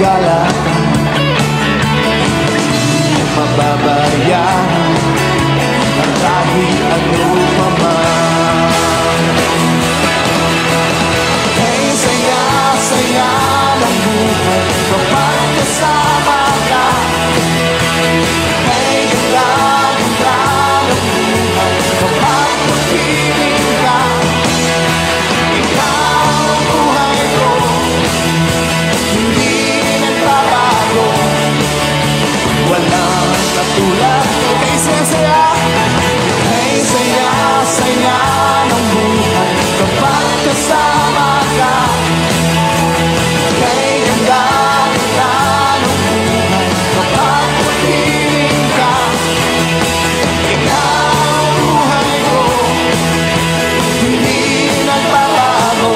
Kagalakan, hindi mababayaan ang kahit ano pa man. Hey, saya, saya ng buhay kapag kasama ka. Hey, ganda, ganda ng buhay kapag kapiling ka. Ikaw ang buhay ko, hindi nagbabago. Walang katulad mo. Hey, saya, saya. Hey, saya, saya ng buhay kapag kasama ka. Hey, ganda, ganda ng buhay kapag kapiling ka. Ikaw ang buhay ko, hindi nagbabago.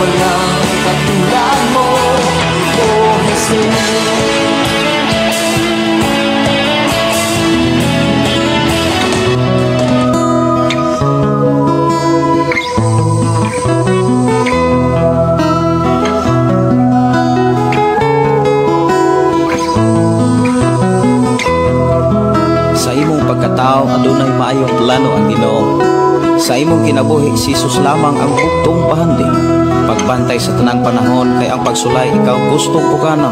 Walang katulad mo, Oh Jesus. Sa imong pagkatao adunay maayong plano ang Ginoo. Sa imong kinabuhi si Jesus lamang ang bugtong bahandi. Pagbantay sa tanang panahon kay ang pagsulay ikaw gustong pugana.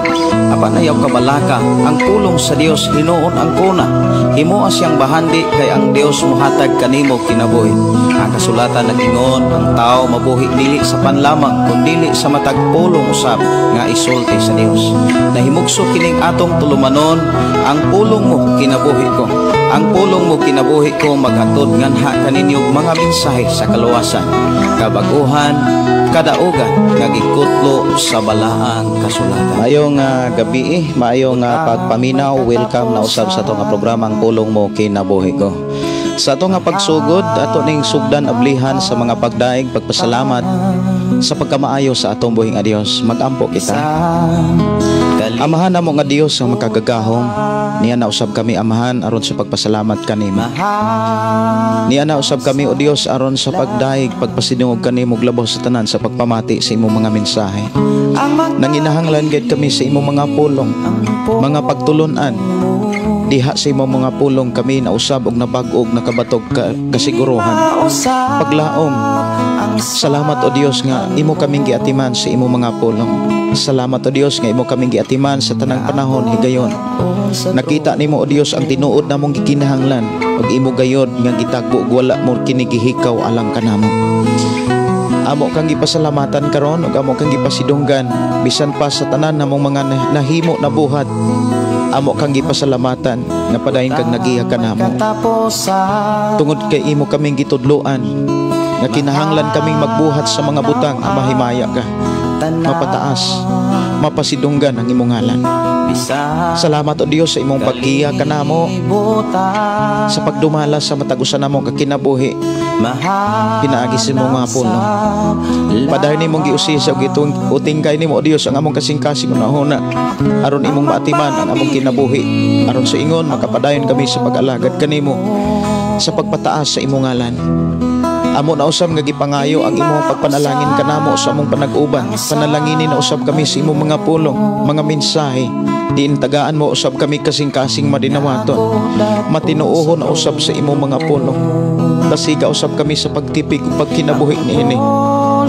Apan ayaw kabalaka ang pulong sa Dios hinuon ang kuna. Himoa siyang bahandi kay ang Dios mohatag kanimo kinabuhi. Ang kasulatan nag-ingon ang tao mabuhi dili sa panlamang kundili sa matag pulong usab nga isulti sa Dios. Nahimugso kining atong tulumanon, ang pulong mo kinabuhi ko. Ang pulong mo kinabuhi ko maghatod nganha kaninyo mga mensahe sa kaluwasan, kabaguhan, kadaugan nga gikutlo sa balaang kasulatan. Maayong gabi, maayong pagpaminaw, welcome na usab sa atong programa ang Pulong Mo Kinabuhi Ko. Sa atong pagsugod, ato ning sugdan ablihan sa mga pagdaig, pagpasalamat sa pagkamaayo sa atong buhing a Dios. Magampo kita. Amahan namo nga Dios ang makagagahom. Niya na usab kami, Amahan, aron sa pagpasalamat kanimo. Niya na usab kami, o Dios, aron sa pagdaig, pagpasidungog kanimo labaw sa tanan sa pagpamati sa imong mga mensahe. Nanginahanglan gid kami sa imong mga pulong, mga pagtulunan. Diha sa imong mga pulong kami nausab og nabag-og nakabatog kasiguruhan. Paglaom. Salamat o Dios nga imo kaming giatiman sa imong mga pulong. Salamat o Dios nga imo kaming giatiman sa tanang panahon higayon. Nakita nimo o Dios ang tinuod namong gikinahanglan ug imo gayod nga gitagbo ug wala mo kini gihikaw alang kanamo. Amo kang gipasalamatan karon ug amo kang gipasidunggan bisan pa sa tanan namong mga nahimo na buhat. Amo kang gipasalamatan nga padayon kang nagiya kanamo. Tungod kay imo kaming gitudloan nga kinahanglan kaming magbuhat sa mga butang, mahimaya ka, mapataas, mapasidunggan ang imong ngalan. Salamat o Dios sa imong paggiya kanamo sa pagdumala sa matag usa namo ka kinabuhi pinaagi sa imong mga pulong. Padayon nimong giusisa ug utingkay nimo o Dios ang among kasing-kasing hunahuna aron imong maatiman ang among kinabuhi, aron sa ingon makapadayon kami sa pag-alagad kanimo sa pagpataas sa imong ngalan. Amo na usab nga gipangayo ang imong pagpanalangin kanamo sa among panag-uban. Panalanginin na usab kami sa imong mga pulong, mga mensahe. Diin tagaan mo usab kami kasing-kasing madinawaton. Matinuohon na usab sa imong mga pulong. Tasiga usab kami sa pagtipig ug pagkinabuhi niini.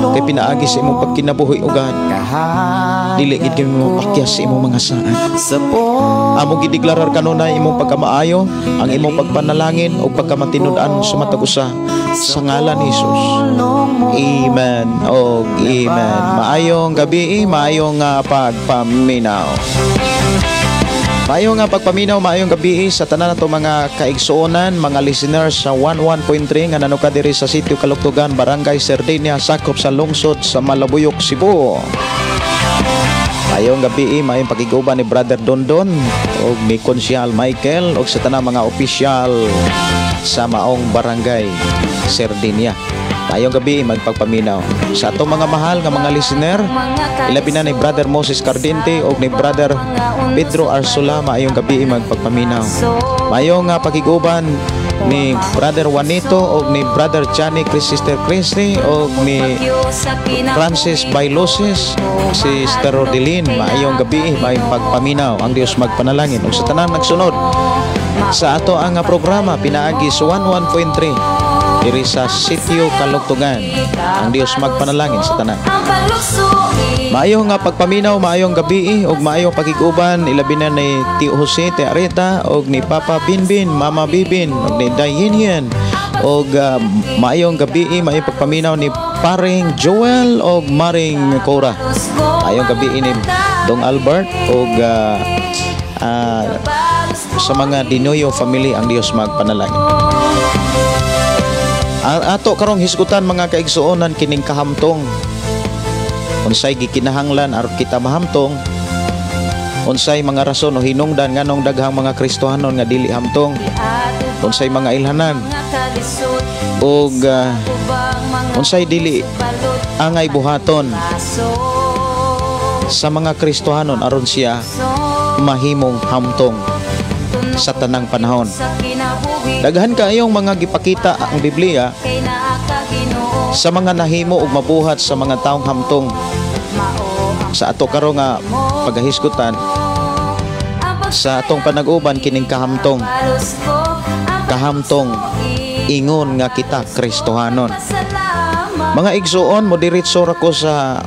Kay pinaagi sa imong pagkinabuhi, O God, dili gid kami mapakyas sa imong mga saad. Among gideklarar kanunay imong pagkamaayo, ang imong pagpanalangin ug pagkamatinud-an sa matag usa sa ngalan ni Jesus. Amen og amen. Maayong gabi, maayong pagpaminaw. Maayong pagpaminaw, maayong gabi sa tanan nato mga kaigsuonan, mga listeners sa 11.3 nga nanuka diri sa Sitio Kaluktugan, Barangay Sardinia, sakop sa lungsod sa Malabuyok, Cebu. Maayong gabi, maayong pakiguban ni Brother Dondon og ni Konsyal Michael og sa tanang mga opisyal sa maong barangay Sardinia. Maayong gabi, magpagpaminaw. Sa atong mga mahal nga mga listener, ilabi na ni Brother Moses Cardente o ni Brother Pedro Arsula, maayong gabi, magpagpaminaw. Maayong nga pakiguban ni Brother Juanito o ni Brother Johnny Chris, Sister Christy o ni Francis Bailoses, Sister Rodeline, maayong gabi, maayong pagpaminaw. Ang Dios magpanalangin. Ug sa tanan nagsunod sa ato ang programa pinaagi sa 11.3 diri sa Sitio Kalugtungan. Ang Dios magpanalangin sa tanan. Maayo nga pagpaminaw, maayong gabi ug maayong pakiguban ilabi na ni Tio Jose Teareta ug ni Papa Binbin, Mama Bibin ug ni Dayinian ug maayong gabi, maayong pagpaminaw ni Paring Joel ug Maring Cora. Maayong gabi ni Dong Albert ug sa mga Dinoyo family, ang Dios magpanalangin. Ato karong hisgutan, mga kaigsuonan, kining kahamtong. Unsay gikinahanglan aron kita mahamtong? Unsay mga rason o hinungdan nganong daghang mga Kristohanon nga dili hamtong? Unsay mga ilhanan? Ug unsay dili angay buhaton sa mga Kristohanon aron siya mahimong hamtong sa tanang panahon? Daghan kaayong mga gipakita ang Biblia sa mga nahimo ug mabuhat sa mga taong hamtong. Sa ato karon nga pagahisgutan sa atong panag-uban kining kahamtong. Kahamtong ingon nga kita Kristohanon. Mga igsuon, mo diretso ra ko sa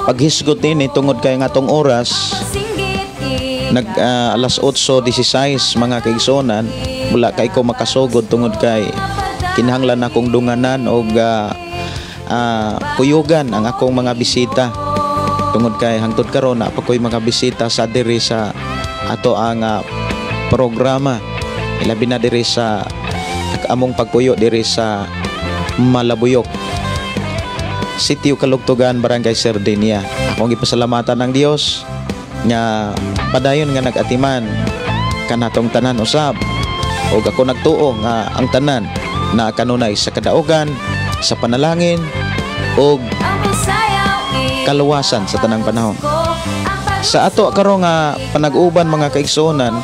paghisgot nini tungod kay nga atong oras nag alas 8:16, mga kaigsuonan. Wala kay ko makasugod tungod kay kinahanglan akong dunganan og kuyugan ang akong mga bisita tungod kay hangtod karon naa pa ko'y mga bisita sa diri sa ato ang programa, ilabi na diri sa among pagpuyo diri sa Malabuyok, Sitio Kalugtugan, Barangay Sardinia. Akong gipasalamatan ang Dios nga padayon nga nag-atiman kanatong tanan usab, ug ako nagtuo nga ang tanan na kanunay sa kadaugan, sa panalangin ug kaluwasan sa tanang panahon. Sa ato karon nga panag-uban, mga kaigsuonan,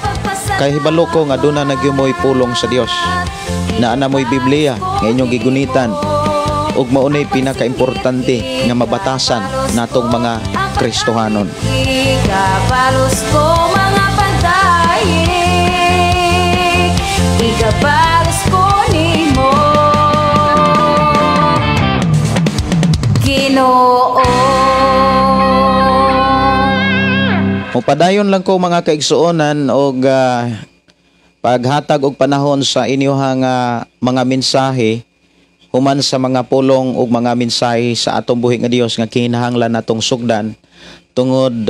kay hibalo ko nga duna na gyud mo'y pulong sa Dios. Naa na mo'y Biblia nga inyong gigunitan ug maunay pinakaimportante nga mabatasan natong mga Kristohanon. Ikabalos ko mga pagdaig, ikabalos ko nimo, Ginoo. Mupadayon lang ko, mga kaigsuonan, og paghatag og panahon sa inyuhang mga mensahe human sa mga pulong ug mga mensahe sa atong buhi nga Dios nga kinahanglan natong sugdan tungod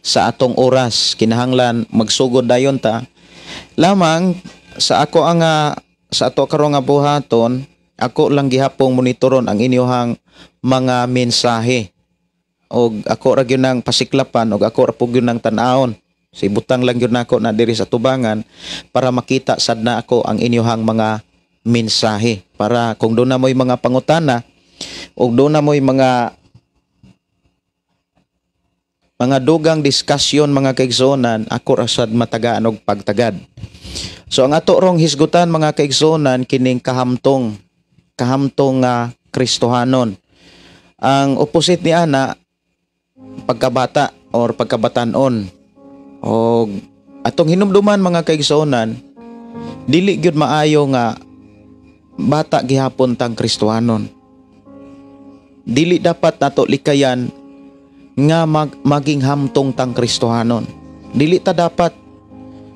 sa atong oras, kinahanglan magsugod dayon ta. Lamang sa ako ang sa ato karon nga buhaton, ako lang gihapong monitoron ang inyuhang mga mensahe og ako ra gyud nang pasiklapan og ako ra pud gyud nang tan-awon. Sibutang lang gyud nako na diri sa tubangan para makita sad na ako ang inyuhang mga mensahe, para kung doon na mo'y mga pangutana o doon na mo'y mga dugang diskusyon, mga kaigsuonan, ako ra sad matagaan og pagtagad. So ang ato rong hisgutan, mga kaigsuonan, kining kahamtong, kahamtong nga Kristohanon. Ang opposite ni ana, pagkabata or pagkabatanon. Og atong hinumduman, mga kaigsuonan, dili gyud maayo nga bata gihapon tang Kristohanon. Dili dapat nato likayan nga maging hamtong tang Kristohanon. Dili ta dapat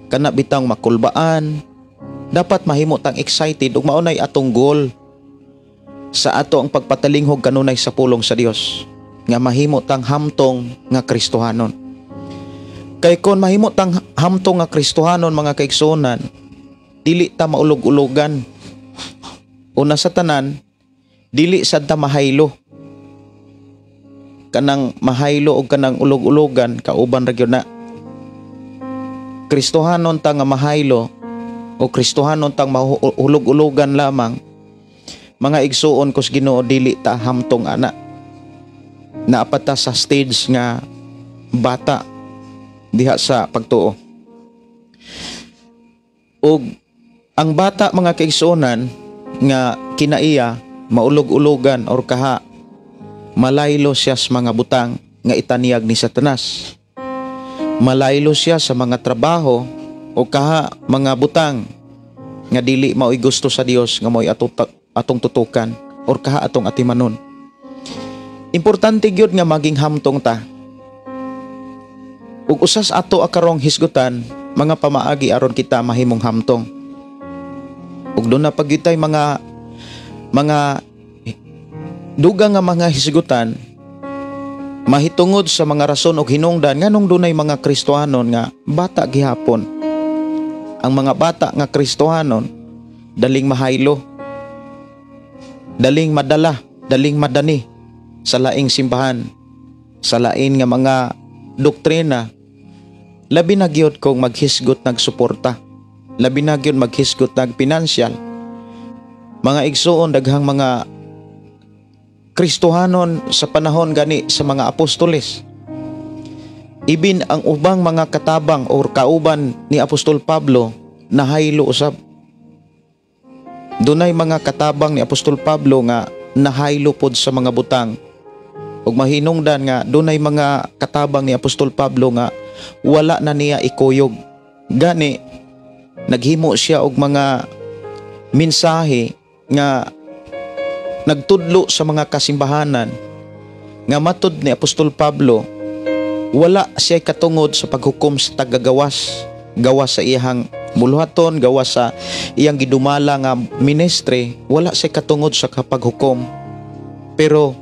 kana bitang makulbaan, dapat mahimo tang excited ug maunay atong goal sa ato ang pagpatalinghog kanunay sa pulong sa Dios nga mahimo tang hamtong nga Kristohanon. Kay kon mahimo tang hamtong nga Kristohanon, mga kaigsuonan, dili ta maulog-ulogan. Una sa tanan, dili sad ta mahaylo. Kanang mahaylo og kanang ulog-ulogan, kauban ra gyud na. Kristohanon ta nga mahaylo o Kristohanon tang mahulog-ulogan lamang, Mga igsuon kos Ginoo, dili ta hamtong ana. Naa pa ta sa stage nga bata diha sa pagtuo. Ug ang bata, mga kaigsuonan, nga kinaiya maulog-ulogan or kaha malaylo siya sa mga butang nga itaniyag ni Satanas. Malaylo siya sa mga trabaho o kaha mga butang nga dili mao'y gusto sa Dios nga mao'y atong tutukan or kaha atong atimanon. Importante gyud nga maging hamtong ta. Ug usas ato akarong hisgutan mga pamaagi aron kita mahimong hamtong. Ug duna pa gyud tay mga dugang nga mga hisgutan mahitungod sa mga rason og hinungdan nganong dunay mga Kristohanon nga bata gihapon. Ang mga bata nga Kristohanon, daling mahaylo, daling madala, daling madani sa laing simbahan, sa lain nga mga doktrina, labi na gyud kung maghisgot nagsuporta, labi na gyud maghisgot nag-financial. Mga igsuon, daghang mga Kristohanon sa panahon gani sa mga apostoles, ibin ang ubang mga katabang or kauban ni Apostol Pablo, nahaylo usab. Dunay mga katabang ni Apostol Pablo nga nahaylo pod sa mga butang. Ug mahinungdan nga dunay mga katabang ni Apostol Pablo nga wala na niya ikuyog. Gani naghimo siya og mga mensahe nga nagtudlo sa mga kasimbahanan nga matud ni Apostol Pablo, wala siya katungod sa paghukom sa tagagawas, gawas sa iyang buluhaton, gawas sa iyang gidumala nga ministry, wala siya katungod sa kapaghukom. Pero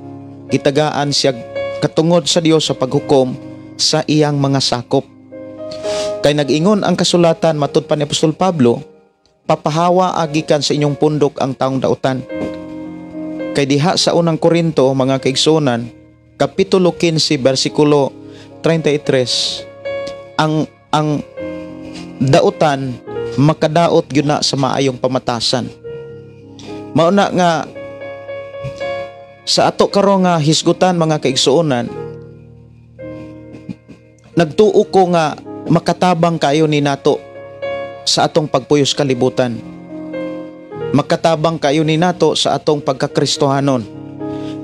gitagaan siya katungod sa Dios sa paghukom sa iyang mga sakop. Kay nag-ingon ang kasulatan, matud pa ni Apostol Pablo, papahawa agikan sa inyong pundok ang taong dautan. Kay diha sa Unang Korinto, mga kaigsunan, Kapitulo 15, versikulo 33, ang dautan makadaot gyud na sa maayong pamatasan. Mao na nga sa ato karon nga hisgutan, mga kaigsuonan, nagtuo ko nga makatabang kayo ni nato sa atong pagpuyos kalibutan. Makatabang kayo ni nato sa atong pagkakristohanon.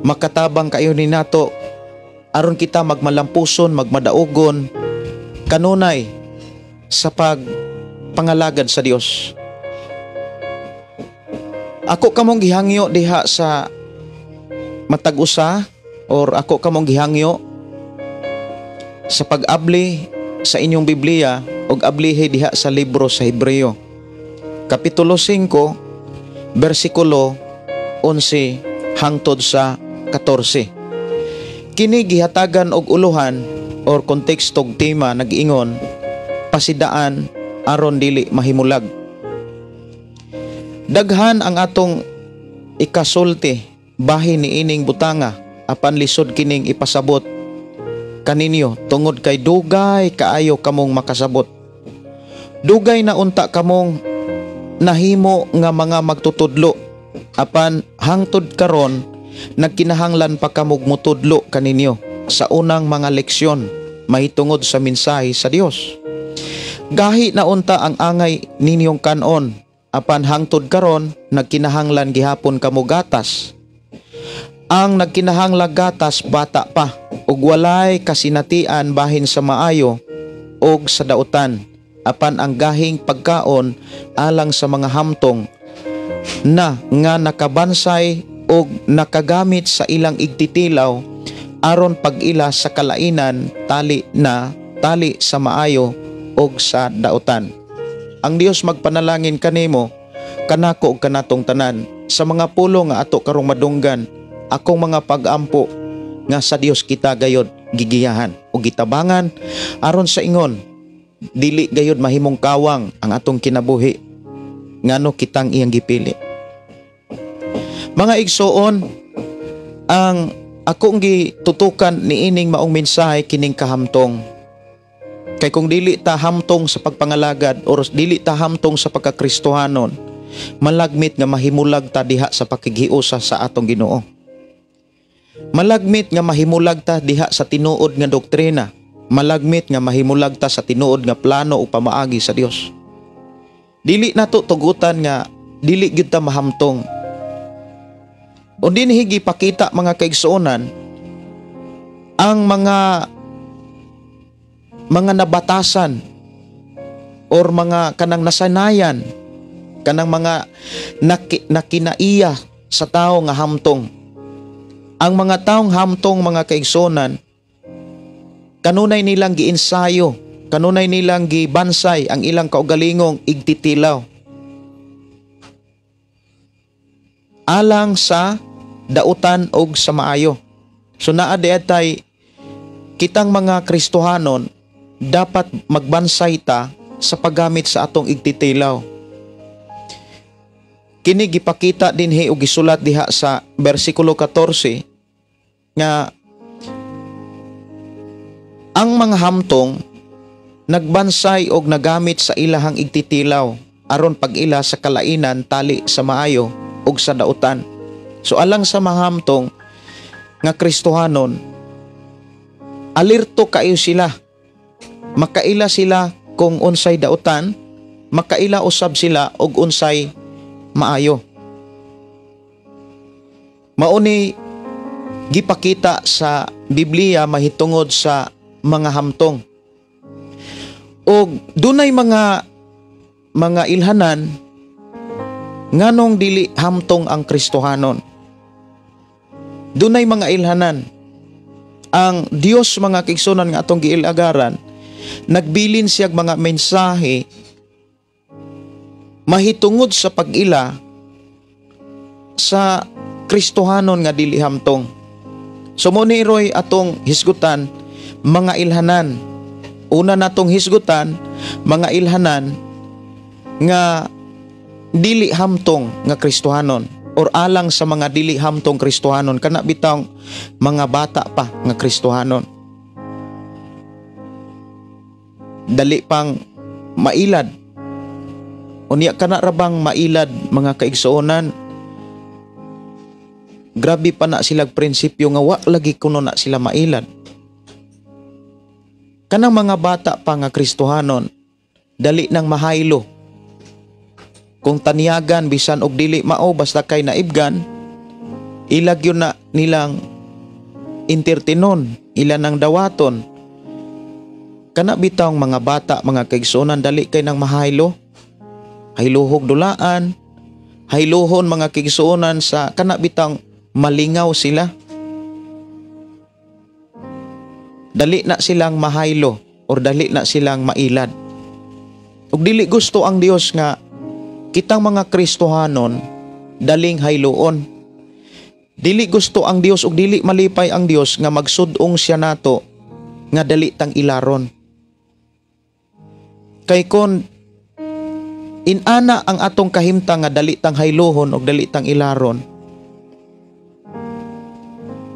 Makatabang kayo ni nato aron kita magmalampuson, magmadaugon kanunay sa pagpangalagad sa Dios. Ako kamong gihangyo diha sa matag usa or ako kamong gihangyo sa pag-abli sa inyong Biblia og ablihi diha sa libro sa Hebreo. Kapitulo 5, bersikulo 11 hangtod sa 14. Kini gihatagan og uluhan or konteksto og tema nag-ingon, "Pasidaan aron dili mahimulag." Daghan ang atong ikasulti bahin ni ining butanga, apan lisod kining ipasabot kaninyo tungod kay dugay kaayo kamong makasabot. Dugay na unta kamong nahimo nga mga magtutudlo, apan hangtod karon nagkinahanglan pa kamog mutudlo kaninyo sa unang mga leksyon mahitungod sa mensahe sa Dios. Gahi na unta ang angay ninyong kanon, apan hangtod karon nagkinahanglan gihapon kamo gatas. Ang nagkinahanglan gatas, bata pa ug walay kasinatian bahin sa maayo og sa dautan, apan ang gahing pagkaon alang sa mga hamtong na nga nakabansay og nakagamit sa ilang igtitilaw aron pag-ila sa kalainan tali na tali sa maayo og sa dautan. Ang Dios magpanalangin kanimo, kanako ug kanatong tanan sa mga pulo nga ato karong madunggan. Akong mga pag-ampo nga sa Dios kita gayod gigiyahan o gitabangan aron sa ingon dili gayod mahimong kawang ang atong kinabuhi ngano kitang iyang gipili. Mga igsoon, ang akong gitutukan niining maong mensahe kining kahamtong. Kay kung dili ta hamtong sa pagpangalagad or dili ta hamtong sa pagkakristohanon, Malagmit nga mahimulag ta diha sa pakighiusa sa atong Ginoo. Malagmit nga mahimulag ta diha sa tinuod nga doktrina. Malagmit nga mahimulag ta sa tinuod nga plano o pamaagi sa Dios. Dili nato tugutan nga dili gyud ta mahamtong. O dinhi gipakita, mga kaigsuonan, ang mga nabatasan or mga kanang nasanayan, kanang mga nakinaiya sa tao nga hamtong. Ang mga taong hamtong, mga kaigsuonan, kanunay nilang giensayo, kanunay nilang gibansay ang ilang kaugalingong igtitilaw alang sa dautan og sa maayo. So naa diay kitang mga Kristohanon, dapat magbansay ta sa paggamit sa atong igtitilaw. Kini gipakita dinhi og gisulat diha sa bersikulo 14 nga ang mga hamtong nagbansay og nagamit sa ilahang igtitilaw aron pag-ila sa kalainan tali sa maayo og sa dautan. So alang sa mga hamtong nga Kristohanon, alerto kayo sila. Makaila sila kung unsay dautan, makaila usab sila og unsay maayo. Mauni gipakita sa Biblia mahitungod sa mga hamtong. Og dunay mga ilhanan nganong dili hamtong ang Kristohanon. Dunay mga ilhanan. Ang Dios, mga kaigsuonan nga atong giilagaran, nagbilin siyag mga mensahe mahitungod sa pag-ila sa Kristohanon nga dili hamtong. So mo ni roy atong hisgutan mga ilhanan. Una natong hisgutan mga ilhanan nga dili hamtong nga Kristohanon or alang sa mga dili hamtong Kristohanon, kana bitawng mga bata pa nga Kristohanon. Dali pang mailad. Unya kana ra bang mailad, mga kaigsuonan? Grabe pa na silag prinsipyo nga wa lagi kuno na sila mailad. Kanang mga bata pa nga Kristohanon, dali nang mahaylo. Kung taniyagan bisan og dili mao, basta kay naibgan, ilagyo na nilang entertainon, ila nang dawaton. Kana bitawng mga bata, mga kaigsuonan, dali kay nang mahaylo. Hayluhog dulaan, hayluhon, mga kaigsuonan, sa kana bitawng malingaw sila. Dali na silang mahaylo or dali na silang mailad. Ug dili gusto ang Dios nga kitang mga Kristohanon daling hayloon. Dili gusto ang Dios ug dili malipay ang Dios nga magsud-ong siya nato nga dali tang ilaron. Kay kon inana ang atong kahimtang nga dali tang haylohon og dali tang ilaron,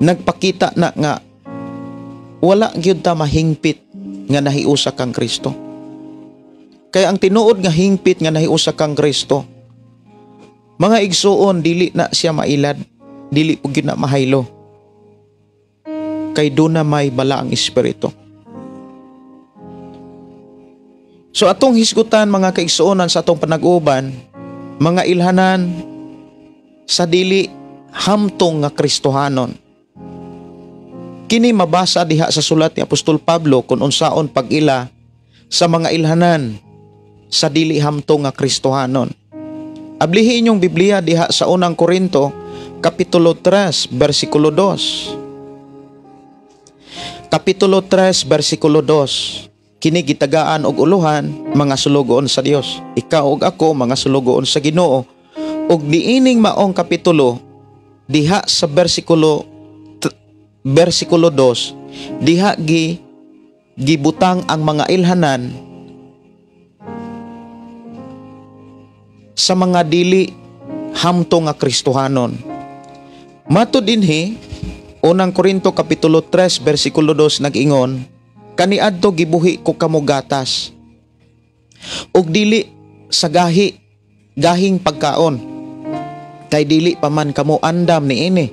nagpakita na nga wala gyud ta mahingpit nga nahiusa kang Kristo. Kaya ang tinuod nga hingpit nga nahiusa kang Kristo, mga igsuon, dili na siya mailad, dili pud gyud na mahaylo. Kay doon na may balaang espiritu. So atong hisgutan, mga kaigsuonan, sa atong panag-uban, mga ilhanan sa dili hamtong nga Kristohanon. Kini mabasa diha sa sulat ni Apostol Pablo kung unsaon pag-ila sa mga ilhanan sa dili hamtong nga Kristohanon. Ablihi inyong Biblia diha sa Unang Korinto, Kapitulo 3, versikulo 2. Kapitulo 3, versikulo 2. Kini gitagaan og uluhan, mga sulugoon sa Dios. Ikaw ug ako mga sulugoon sa Ginoo. Ug niining maong kapitulo diha sa bersikulo 2, diha gibutang ang mga ilhanan sa mga dili hamtong nga Kristohanon. Matud dinhi, Unang Korinto kapitulo 3 versikulo 2 nag-ingon, kaniadto gibuhi ko kamo gatas ug dili sa gahi, gahing pagkaon, kay dili pa man kamo andam niini.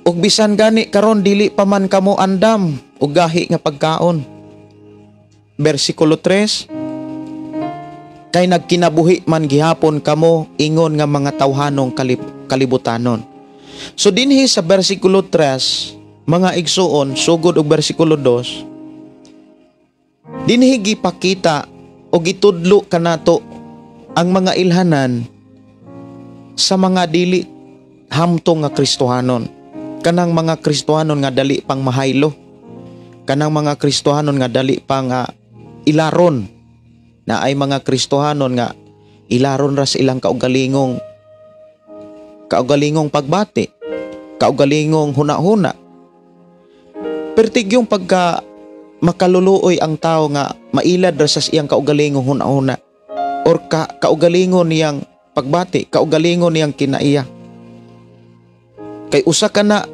Ug bisan gani karon dili pa man kamo andam og gahi nga pagkaon. Bersikulo 3, kay nagkinabuhi man gihapon kamo ingon nga mga tawhanong kalibutanon. So dinhi sa bersikulo 3, mga igsuon, sugod og bersikulo 2, dinhi gipakita o gitudlo kanato ang mga ilhanan sa mga dili hamtong nga Kristohanon. Kanang mga Kristohanon nga dali pang mahaylo. Kanang mga Kristohanon nga dali pang ilaron. Na ay mga Kristohanon nga ilaron ra sa ilang kaugalingong pagbati, kaugalingong huna-huna. Pertigyong pagka makaluluoy ang tao nga mailad ra sa iyang kaugalingong huna-huna or kaugalingon niyang pagbati, kaugalingon niyang kinaiya. Kay usa ka na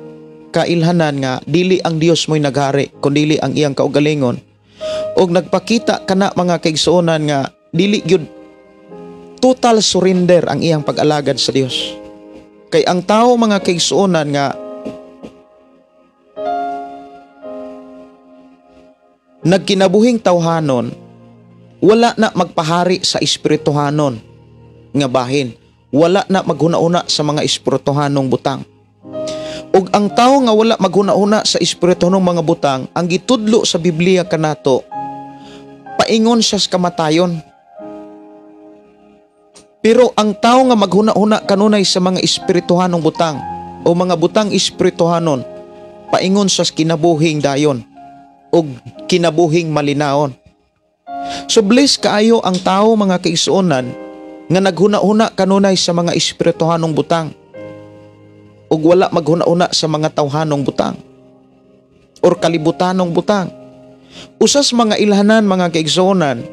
kailhanan nga dili ang Dios mo'y naghari kundili ang iyang kaugalingon. Og nagpakita kana mga kaigsuonan nga dili gyud total surrender ang iyang pag-alagad sa Dios. Kay ang tao mga kaigsuonan nga nagkinabuhing tawhanon, wala na magpahari sa espirituhanon nga bahin, wala na maghuna-huna sa mga espirituhanong butang. Ug ang tao nga wala maghuna-huna sa espirituhanong mga butang, ang gitudlo sa Biblia kanato, paingon siya sa kamatayon. Pero ang tao nga maghuna-huna kanunay sa mga espirituhanong butang o mga butang espirituhanon, paingon siya sa kinabuhing dayon o kinabuhing malinaon. So bless kaayo ang tao mga kaigsuonan nga naghuna-huna kanunay sa mga espirituhanong butang ug wala maghuna-huna sa mga tawhanong butang or kalibutanong butang. Usas mga ilhanan mga kaigsuonan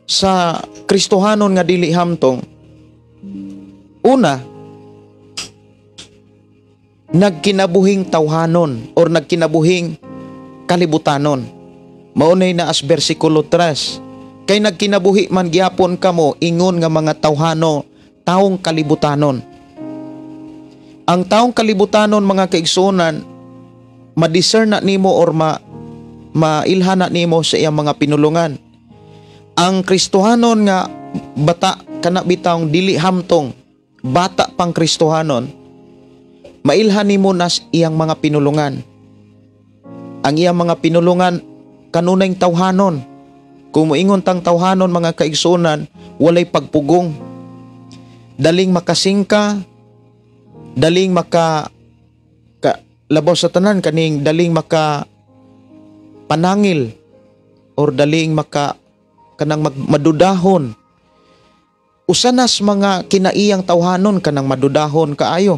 sa Kristohanon nga dili hamtong, una, nagkinabuhing tawhanon or nagkinabuhing kalibutanon. Maunay na as bersikulo 3, kay nagkinabuhi man gyapon kamo ingon nga mga tawhano, taong kalibutanon. Ang taong kalibutanon mga kaigsuonan, ma-discern na nimo or mailhan na nimo sa iyang mga pinulungan. Ang Kristohanon nga bata kana bitawng dili hamtong, bata pang Kristohanon, mailhan nimo nas iyang mga pinulungan. Ang iyang mga pinulungan kanunay tawhanon. Kung moingon tang tawhanon mga kaigsuonan, walay pagpugong. Daling makasingka, daling maka labaw sa tanan kaning daling maka panangil or daling maka kanang madudahon. Usanas mga kinaiyang tawhanon kanang madudahon kaayo.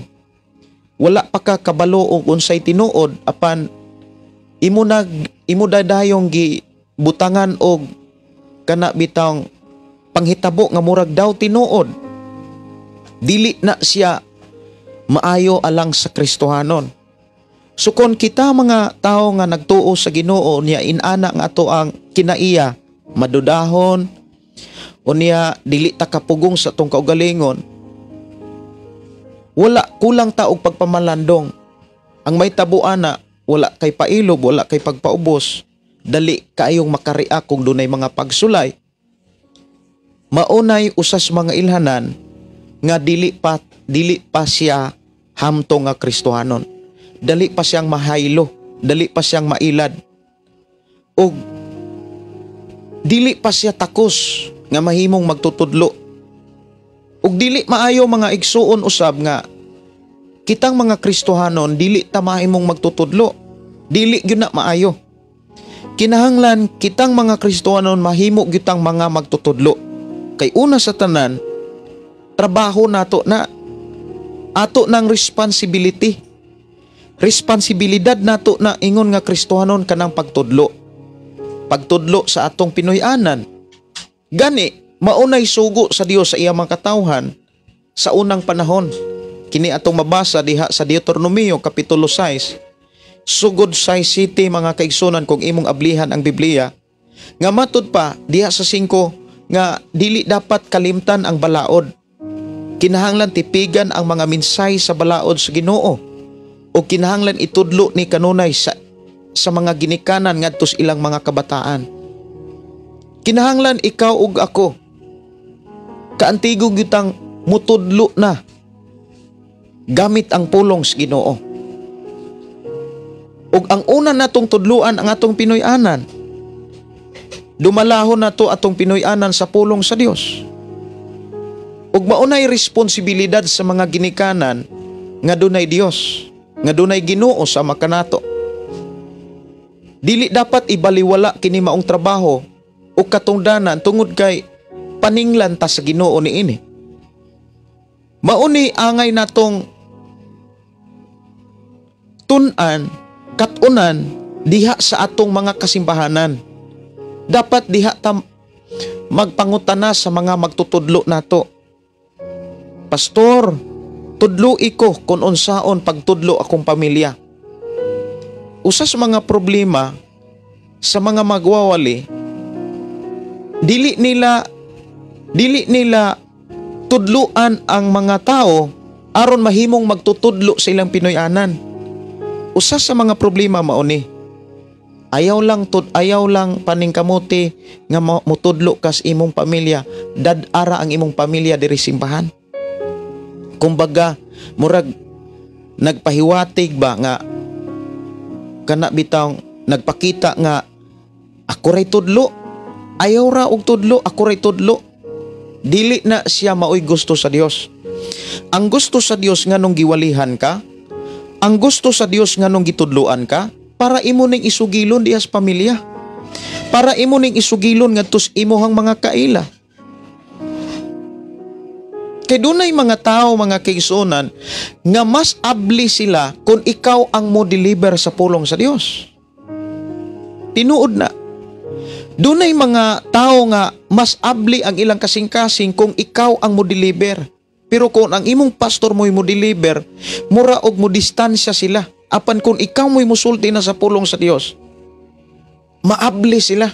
Wala pa ka kabalo og unsay tinuod apan imo dadayong gibutangan og kana bitawng panghitabo nga murag daw tinuod. Dili na siya maayo alang sa Kristohanon. So kon kita mga tao nga nagtuo sa Ginoo niya inana nga ato ang kinaiya madudahon o niya dili ta kapugong sa atong kaugalingon, wala kulang ta og pagpamalandong. Ang may tabo ana, wala kay pailob, wala kay pagpaubos, dali kaayong makariak kung dunay mga pagsulay. Maunay usas mga ilhanan nga dili pa siya hamtong nga Kristohanon. Dali pa siyang mahaylo, dali pa siyang mailad. Og dili pa siya takos nga mahimong magtutudlo. Ug dili maayo mga igsuon usab nga kitang mga Kristohanon dili ta mahimong magtutudlo. Dili gyud na maayo. Kinahanglan kitang mga Kristohanon mahimo gyud tang mga magtutudlo. Kay una sa tanan, trabaho nato na ato nang responsibility. Responsibilidad nato na ingon nga Kristohanon kanang pagtudlo. Pagtudlo sa atong Pinoy-anan. Gani, maunay sugo sa Dios sa iyang mga katawhan sa unang panahon. Kini atong mabasa diha sa Deuteronomio Kapitulo 6. Sugod 6 city mga kaigsunan kung imong ablihan ang Biblia. Nga matud pa diha sa 5, nga dili dapat kalimtan ang balaod. Kinahanglan tipigan ang mga mensahe sa balaod sa Ginoo o kinahanglan itudlo ni kanunay sa mga ginikanan ngadto sa ilang mga kabataan. Kinahanglan ikaw ug ako kaantigo gyutang mutudlo na gamit ang pulong sa Ginoo. Ug ang una natong tudluan ang atong Pinoy-anan. Dumalahon nato atong Pinoy-anan sa pulong sa Dios. Ug maunay responsibilidad sa mga ginikanan nga dunay Dios, nga dunay Ginoo sa makanato. Dili dapat ibaliwala kini maong trabaho o katungdanan tungod kay paninglan ta sa Ginoo niini. Mauni angay natong tun-an, katunan diha sa atong mga kasimbahanan. Dapat diha ta magpangutana sa mga magtutudlo nato. Pastor, tudloi ko kung unsaon pagtudlo akong pamilya. Usa sa mga problema sa mga magwawali, dili nila tudluan ang mga tao aron mahimong magtutudlo sa ilang Pinoy-anan. Usa sa mga problema mauni, ayaw lang paningkamuti nga mutudlo kas imong pamilya, dad-ara ang imong pamilya diri simbahan. Kumbaga, murag nagpahiwatig ba nga kana bitang nagpakita nga ako ray tudlo, ayaw ra og tudlo, ako ray tudlo. Dili na siya maoy gusto sa Dios. Ang gusto sa Dios nganong giwalihan ka, ang gusto sa Dios nganong gitudloan ka, para imo ning isugilon diha sa pamilya. Para imo ning isugilon ngadto sa imuhang mga kaila. Kay dunay mga tao, mga kaigsuonan, nga mas abli sila kung ikaw ang mo deliver sa pulong sa Dios. Tinuod na. Dunay mga tao nga mas abli ang ilang kasing-kasing kung ikaw ang mo deliver. Pero kung ang imong pastor mo'y mo deliver, mura og mo distansya sila. Apan kung ikaw mo'y musulti na sa pulong sa Dios, maabli sila.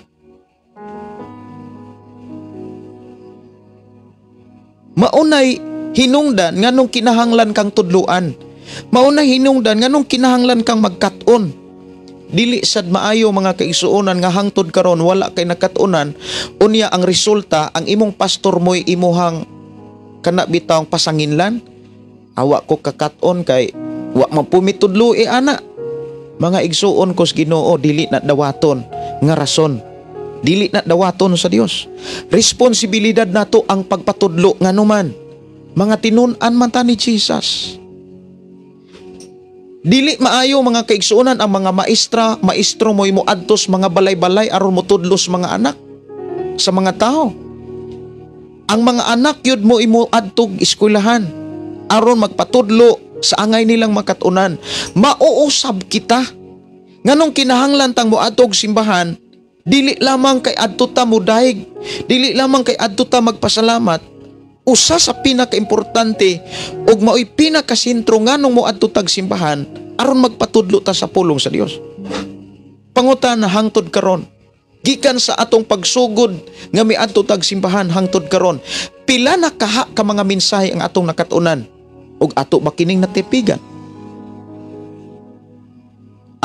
Maunay hinungdan nganong kinahanglan kang tudluan. Maunay hinungdan nganong kinahanglan kang magkat-on. Dili sad maayo mga kaigsuonan nga hangtod karon wala kay nakat-onan, unya ang resulta ang imong pastor mo'y imuhang kana bitawng pasanginlan. Awa ko kakat-on kay wa man pumitudlo e ana. Mga igsuon ko sa Ginoo, dili na dawaton nga rason. Dili na dawaton sa Dios. Responsibilidad nato ang pagpatudlo nganuman. Mga tinun-an man ta ni Jesus. Dili maayo mga kaigsuonan ang mga maestro mo'y moadtos mga balay-balay aron motudlos mga anak sa mga tao. Ang mga anak yud mo imo adtog eskwelahan aron magpatudlo sa angay nilang makatunan. Mauusab kita. Nganong kinahanglan tang moadtog simbahan, dili lamang kay adto ta modaig, dili lamang kay adto ta magpasalamat. Usa sa pinakaimportante ug maoy pinakasentro nganong moadto tag simbahan aron magpatudlo ta sa pulong sa Dios. Pangutan hangtod karon, gikan sa atong pagsugod nga miadto tag simbahan hangtod karon, pila na kaha ka mga mensahe ang atong nakatunan ug ato ba kining natipigan?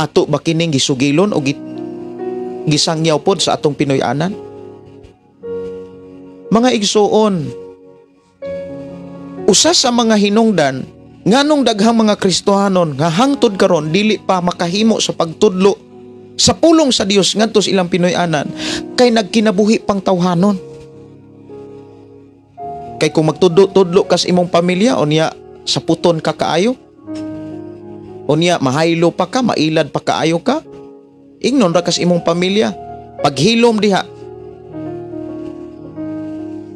Ato ba kining gisugilon o gisangyaw pod sa atong Pinoy-anan? Mga igsuon, usa sa mga hinungdan nganong daghang mga Kristohanon nga hangtod karon dili pa makahimo sa pagtudlo sa pulong sa Dios ngadto sa ilang Pinoy-anan kay nagkinabuhi pang tawhanon. Kay kung magtudlo-tudlo kas imong pamilya, unya sa puton ka kaayo, unya mahaylo pa ka, mailad pa kaayo ka, ingnon ra kas imong pamilya paghilom diha.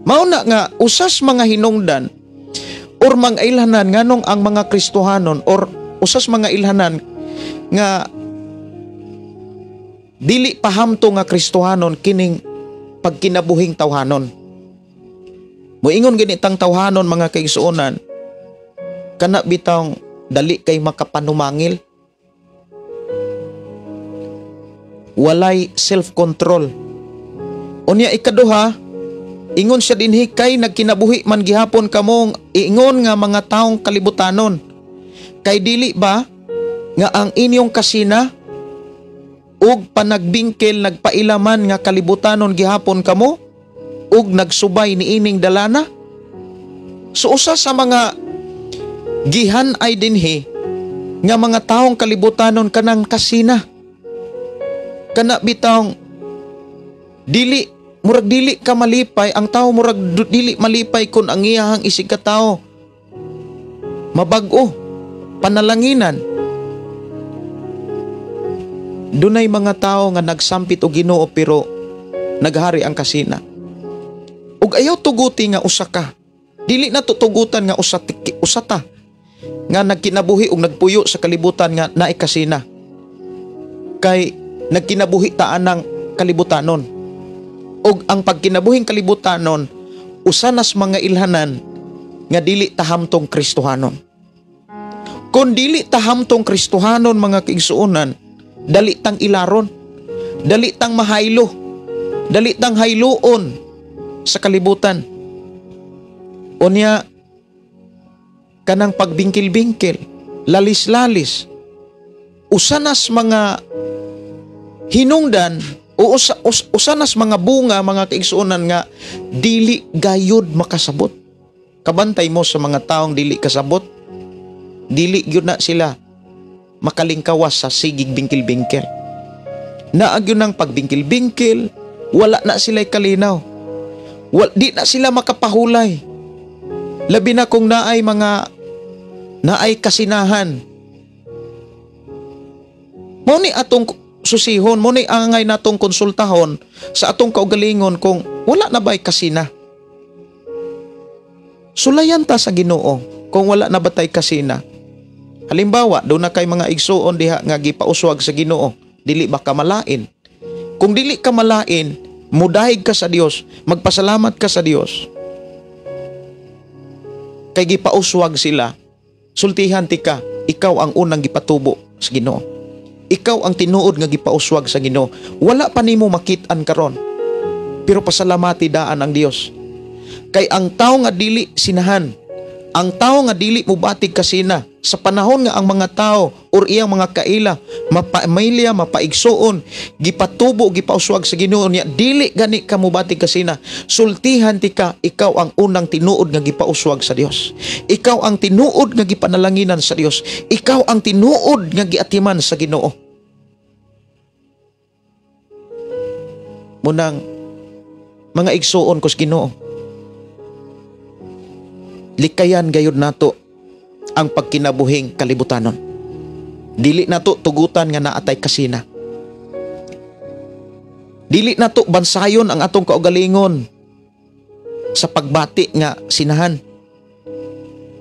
Mauna nga usas mga hinungdan or mga ilhanan nganong ang mga Kristohanon or usas mga ilhanan nga dili pahamto nga Kristohanon kining pagkinabuhing tawhanon. Moingon gani tang tawhanon mga kaigsuonan, kana bitawng dali kay makapanumangil, walay self-control. Unya ikaduha, Ingon siya dinhi, kay nagkinabuhi man gihapon kamong ingon nga mga taong kalibutanon. Kay dili ba nga ang inyong kasina ug panagbingkel nagpailaman nga kalibutanon gihapon kamo ug nagsubay niining dalana? So usa sa mga gihan ay dinhi nga mga taong kalibutanon kanang kasina. Kana bitawng dili, murag dili ka malipay, ang tao murag dili malipay kun ang iyahang isig ka tao mabag-o panalanginan. Dunay mga tao nga nagsampit og Ginoo pero naghari ang kasina. Ug ayaw tuguti nga usa ka. Dili na tutugutan nga usa ta nga nagkinabuhi og nagpuyo sa kalibutan nga naay kasina. Kay nagkinabuhi ta anang kalibutanon. Ug ang pagkinabuhing kalibutanon usa nas mga ilhanan nga dili tahamtong Kristohanon. Kung dili tahamtong Kristohanon, mga kaigsuonan, dali tang ilaron, dali tang mahaylo, dali tang hayloon sa kalibutan. Unya kanang pagbingkil-bingkil, lalis-lalis, usanas mga hinungdan o usanas mga bunga, mga kaigsuonan, nga dili gayud makasabot. Kabantay mo sa mga taong dili kasabot, dili gyud na sila makalingkawas sa sigig bingkil-bingkil. Naag yun ang pagbingkil-bingkil, wala na sila'y kalinaw. Di na sila makapahulay. Labi na kung naay mga naay kasinahan. Mao ni atong susihon, mao ni angay natong konsultahon sa atong kaugalingon kung wala na ba'y kasina. Sulayan ta sa Ginoo kung wala na ba tay kasina. Halimbawa, doon na kay mga igsuon diha nga gipauswag sa Ginoo, dili ba ka malain? Kung dili ka malain, mudahig ka sa Dios, magpasalamat ka sa Dios. Kay gipauswag sila, sultihan ti ka, ikaw ang unang gipatubo sa Ginoo. Ikaw ang tinuod nga gipauswag sa Ginoo. Wala pa nimo makit-an karon, pero pasalamati daan ang Dios. Kay ang tao nga dili sinahan, ang tao nga dili mubatig kasina, sa panahon nga ang mga tao or iyang mga kaila, mapamilya, mapaigsuon, gipatubo, gipauswag sa Ginoo niya, dili gani ka mubatig kasina, sultihan ti ka, ikaw ang unang tinuod nga gipauswag sa Dios. Ikaw ang tinuod nga gipanalanginan sa Dios. Ikaw ang tinuod nga giatiman sa Ginoo. Munang mga igsuon ko sa Ginoo, likayan gayud nato ang pagkinabuhing kalibutanon. Dili nato tugutan nga naatay kasina. Dili nato bansayon ang atong kaugalingon sa pagbati nga sinahan.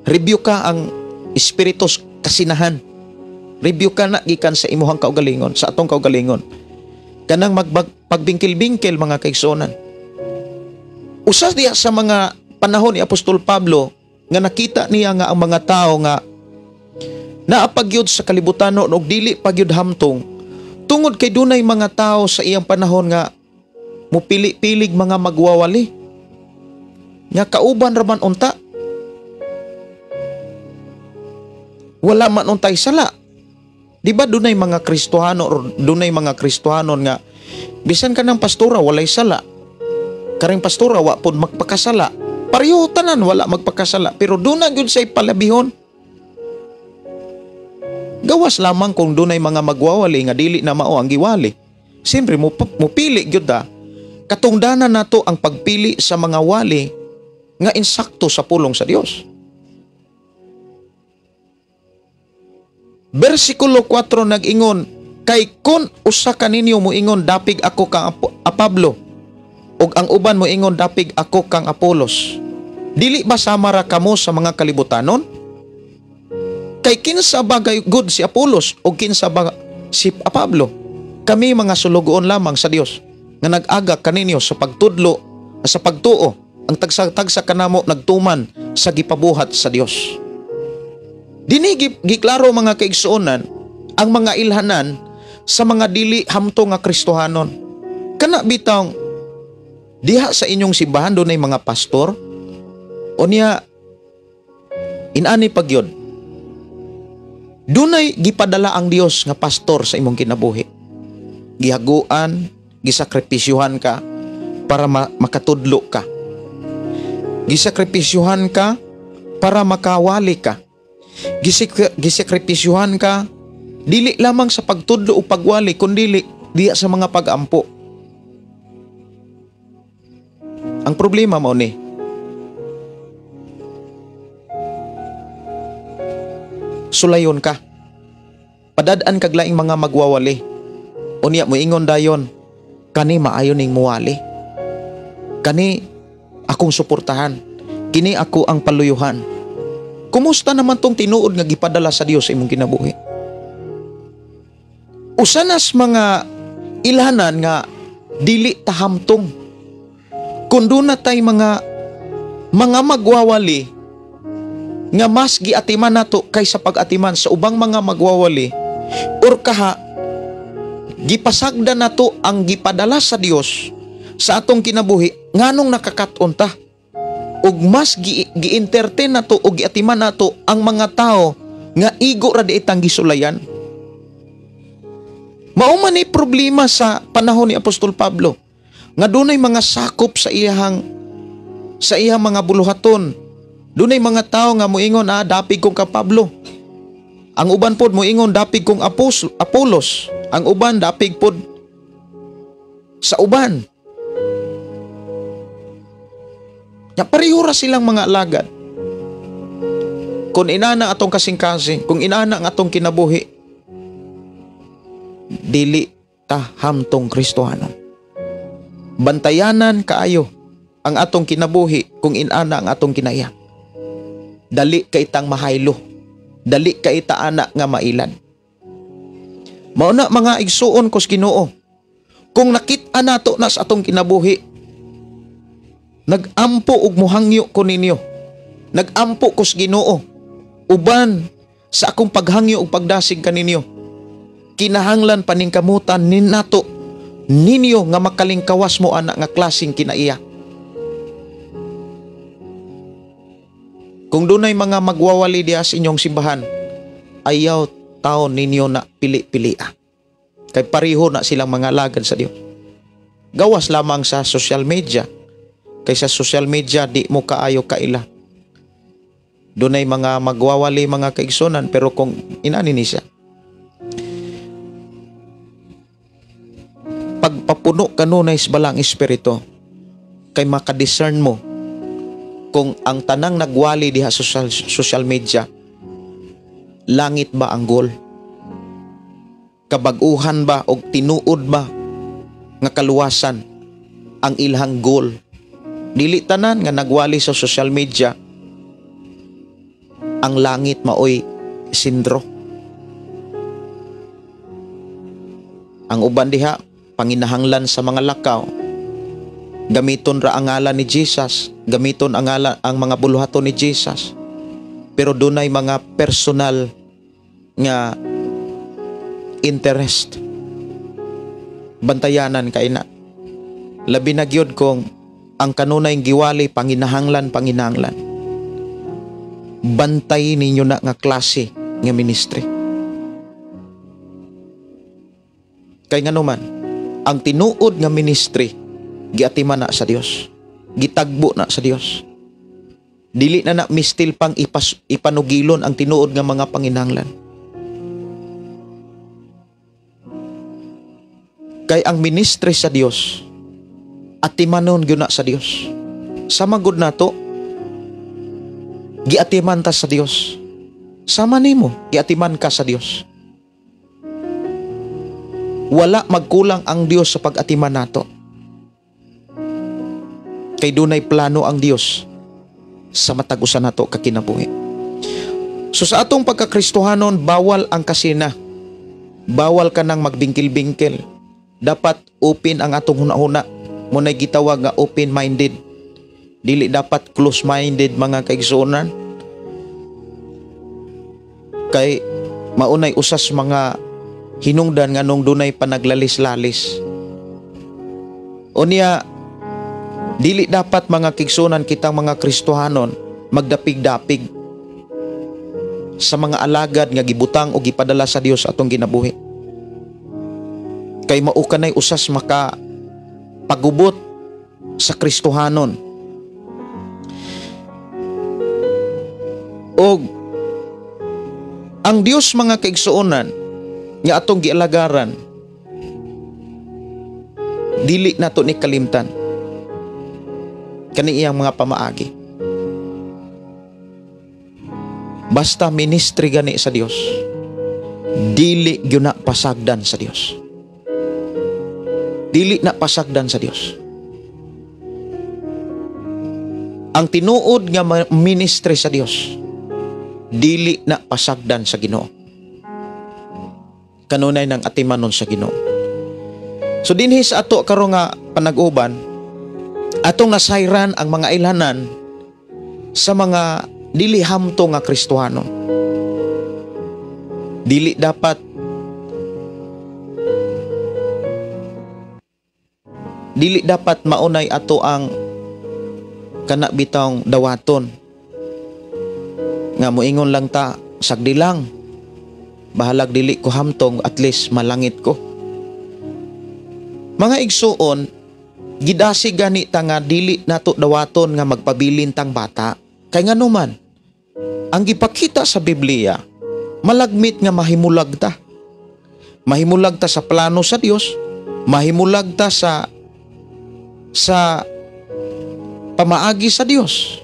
Review ka ang espiritus kasinahan. Review ka na gikan sa imuhang kaugalingon, sa atong kaugalingon. Kanang pagbingkil-bingkil, mga kaigsuonan. Usas diya sa mga panahon ni Apostol Pablo nga nakita niya nga ang mga tao nga naapagyod sa kalibutanon og dili pagyud hamtong, tungod kay dunay mga tao sa iyang panahon nga mupili-pilig mga magwawali nga kauban ra man unta, wala man untay sala. Di ba dunay mga Kristohano or dunay mga Kristohanon nga bisan kanang pastora walay sala, karing pastora wa pod magpakasala, pareho tanan wala magpakasala, pero doon na gyud say palabihon. Gawas lamang kung dunay mga magwawali nga dili na mao ang giwali. Siyempre mupili gyud ta. Katungdanan nato ang pagpili sa mga wali nga insakto sa pulong sa Dios. Bersikulo 4 nag-ingon, kay kun usa kaninyo moingon dapig ako kang Pablo, ug ang uban moingon dapig ako kang Apolos, dili ba sama ra kamo sa mga kalibutanon? Kay kinsa ba good si Apolos o kinsa ba si Pablo? Kami mga sulugoon lamang sa Dios nga nag-aga kaninyo sa pagtudlo, sa pagtuo. Ang tagsa-tagsa kanamo nagtuman sa gipabuhat sa Dios. Dinhi giklaro, mga kaigsuonan, ang mga ilhanan sa mga dili hamtong nga Kristohanon. Kana bitawng Diha sa inyong simbahan dunay mga pastor. Unya inani pagyod. Dunay gipadala ang Dios nga pastor sa imong kinabuhi. Gihaguan, gisakripisyuhan ka para makatudlo ka. Gisakripisyuhan ka para makawali ka. Gisakripisyuhan ka dili lamang sa pagtudlo o pagwali, kundili diya sa mga pag-ampo. Ang problema mao ni, sulayon ka. Padad-an kag laing mga magwawali. Unya moingon dayon, kani maayo ning muwali. Kani akong suportahan. Kini ako ang paluyuhan. Kumusta naman tong tinuod nga gipadala sa Dios sa imong kinabuhi? Usanas mga ilhanan nga dili tahamtong. Kun duna tay mga magwawali nga mas giatiman nato kaysa pag-atiman sa ubang mga magwawali, or kaha gipasagda nato ang gipadala sa Dios sa atong kinabuhi nganong nakakaton ta, ug mas gi-entertain nato o giatiman nato ang mga tao nga igo ra di itang gisulayan. Mao man ni problema sa panahon ni Apostol Pablo nga dunay mga sakop sa iyang mga buluhaton. Dunay mga tao nga moingon, dapig kong ka Pablo. Ang uban pod moingon, dapig kong Apolos. Ang uban dapig pod sa uban. Ya pareho ra silang mga alagad. Kung inana atong kasing-kasing, kung inana ang atong kinabuhi, dili ta hamtong Kristohanon. Bantayanan kaayo ang atong kinabuhi kung inana ang atong kinaya. Dali kay tang mahaylo. Dali kay ta ana nga mailan. Mao na mga igsuon ko sa Ginoo. Kung nakit-a nato na sa atong kinabuhi, nagampo og mohangyo ko ninyo. Nagampo ko sa Ginoo uban sa akong paghangyo og pagdasig kaninyo. Kinahanglan paningkamutan ninato ninyo nga makalingkawas mo ana nga klaseng kinaiya. Kung dunay mga magwawali diha sa inyong simbahan, ayaw taon ninyo na pili-pilia. Kay pareho na silang mga alagad sa Dios. Gawas lamang sa social media. Kay sa social media di mo kaayo kaila. Dunay mga magwawali mga kaigsunan, pero kung inani ni siya, pagpapuno kanunay sa balang espiritu, kay makadiscern mo kung ang tanang nagwali diha sa social media, langit ba ang goal? Kabag-uhan ba o tinuod ba nga kaluwasan ang ilhang goal? Dili tanan nga nagwali sa social media ang langit maoy sindro. Ang uban diha panginahanglan sa mga lakaw, gamiton ra ang ngalan ni Jesus, gamiton ang ngalan, ang mga buluhaton ni Jesus, pero dunay mga personal nga interest. Bantayanan kay na. Labi na gyud kung ang kanunay giwali panginahanglan. Bantay ninyo na nga klase nga ministry. Kay nganuman, ang tinuod nga ministry giatiman na sa Dios, gitagbo na sa Dios. Dili na na mistil pang ipanugilon ang tinuod nga mga panginahanglan. Kay ang ministry sa Dios atimanon gyud na sa Dios. Sama gud nato giatiman ta sa Dios. Sama nimo giatiman ka sa Dios. Wala magkulang ang Dios sa pag-atiman nato. Kay dunay plano ang Dios sa matag usa nato ka kinabuhi. So sa atong pagkakristohanon, bawal ang kasina. Bawal ka nang magbingkil-bingkil. Dapat open ang atong hunahuna. Muna'y gitawag nga open-minded. Dili dapat close-minded mga kaigsuonan. Kay maunay usas mga hinungdan nga nung dunay panaglalis-lalis. Unya, Dili dapat, mga kaigsuonan, kitang mga Kristohanon magdapig-dapig sa mga alagad nga gibutang o gipadala sa Dios atong ginabuhi. Kay mao kanay usas maka pagubot sa Kristohanon. Og ang Dios, mga kaigsuonan, nga atong gialagaran, dili nato ni kalimtan kani iyang mga pamaagi. Basta ministry gani sa Dios, dili gyud na pasagdan sa Dios. Dili na pasagdan sa Dios. Ang tinuod nga ministry sa Dios, dili na pasagdan sa Ginoo. Kanunay ng atimanon sa Ginoo. So dinhi sa ato karon nga panag-uban, atong nasayran ang mga ilhanan sa mga dili hamtong nga Kristohano. Dili dapat maunay ato ang kana bitawng dawaton nga moingon lang ta, "Sagdi lang, bahalag dili ko hamtong, at least malangit ko." Mga igsuon, gidasi gani ta nga dili nato dawaton nga magpabilin tang bata, kay nganuman ang gipakita sa Biblia, malagmit nga mahimulag ta, mahimulag ta sa plano sa Dios, mahimulag ta sa pamaagi sa Dios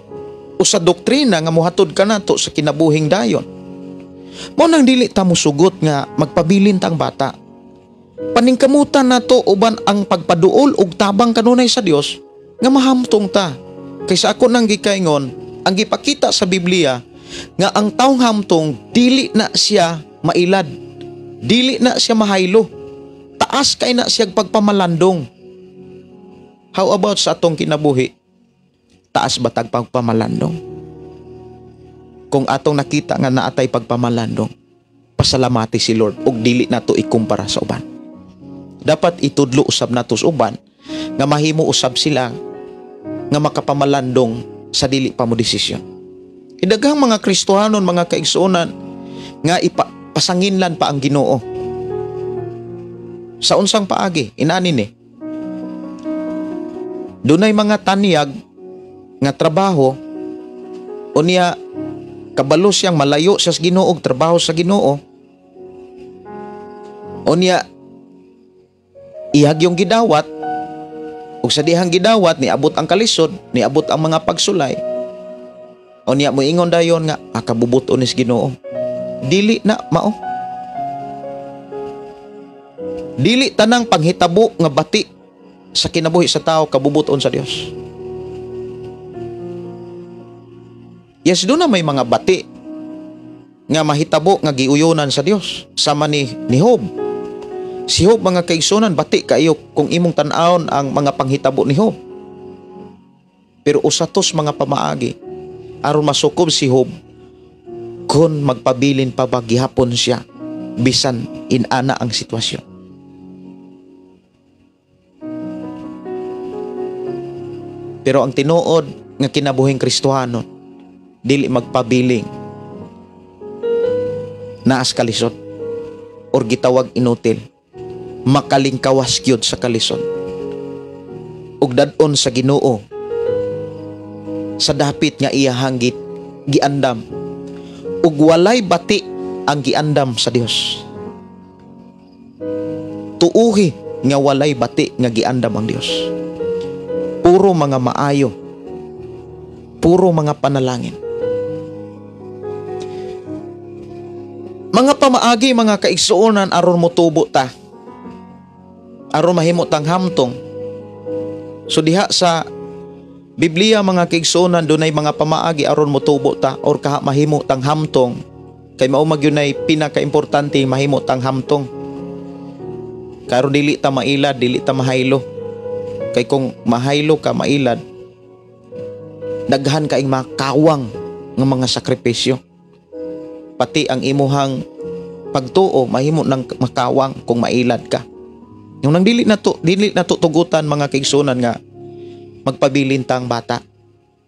o sa doktrina nga mohatod kanato sa kinabuhing dayon. Mao nang dili ta mosugot nga magpabilin tang bata. Paningkamutan nato uban ang pagpaduol og tabang kanunay sa Dios nga mahamtong ta. Kaysa ako nang gikaingon, ang gipakita sa Biblia nga ang taong hamtong, dili na siya mailad, dili na siya mahaylo. Taas kay na siya pagpamalandong. How about sa atong kinabuhi? Taas ba tag pagpamalandong? Kung atong nakita nga naatay pagpamalandong, pasalamati si Lord ug dili nato ikumpara sa uban. Dapat itudlo usab nato sa uban nga mahimo usab sila nga makapamalandong sa dili pa mo desisyon. Idaghang mga Kristohanon, mga kaigsuonan, nga ipasanginlan pa ang Ginoo. Sa unsang paagi, inani ni. Dunay mga tanyag nga trabaho, unya kabalo siyang malayo sa Ginoo og trabaho sa Ginoo. Unya ihag yung gidawat, ug sa dihang gidawat niabot ang kalisod, niabot ang mga pagsulay. Unya moingon dayon nga akabubut-on is Ginoo. Dili na mao. Dili tanang panghitabo nga bati sa kinabuhi sa tao kabubuton sa Dios. Yes, doon na may mga bati nga mahitabo nga giuyonan sa Dios. Sama ni Job. Si Job, mga kaigsunan, bati kayo kung imong tan-awon ang mga panghitabo ni Job. Pero usa tos mga pamaagi aron masukob si Job kung magpabilin pa ba gihapon siya bisan inana ang sitwasyon. Pero ang tinuod nga kinabuhing Kristohanon, dili magpabiling naas kalisod or gitawag inutil, makalingkawas gyud sa kalisod ug dad-on sa Ginoo sa dapit nga iyahang giandam, ug walay bati ang giandam sa Dios. Tuuhi nga walay bati nga giandam ang Dios. Puro mga maayo, puro mga panalangin. Mga pamaagi, mga kaigsuonan, aron motubo ta, aron mahimo tang hamtong. So diha sa Biblia, mga kaigsuonan, dunay mga pamaagi aron motubo ta or kaha mahimo tang hamtong, kay mao magyunay pinakaimportante, mahimo tang hamtong karon dili ta mailad, dili ta mahaylo. Kay kung mahaylo ka, mailad, daghan kaing makawang nga mga sakripisyo. Pati ang imuhang pagtuo mahimo nang makawang kung mailad ka. Yung nang dili na to tugutan, mga kaigsuonan, nga magpabilin tang bata.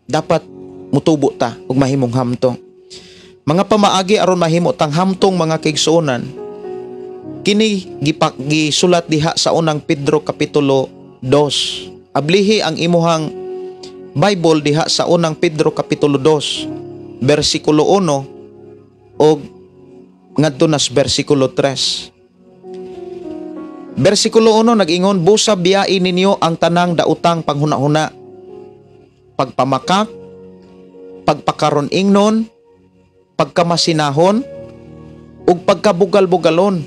Dapat mutubo ta ug mahimong hamtong. Mga pamaagi aron mahimo tang hamtong, mga kaigsuonan, kini gisulat diha sa Unang Pedro kapitulo 2. Ablihi ang imuhang Bible diha sa Unang Pedro kapitulo 2, bersikulo 1 og ngadto nas bersikulo 3. Bersikulo 1 nag-ingon, "Busa biyain ninyo ang tanang daotang panghuna-huna, pagpamakak, pagpakaron ingnon, pagkamasinahon, ug pagkabugal-bugalon."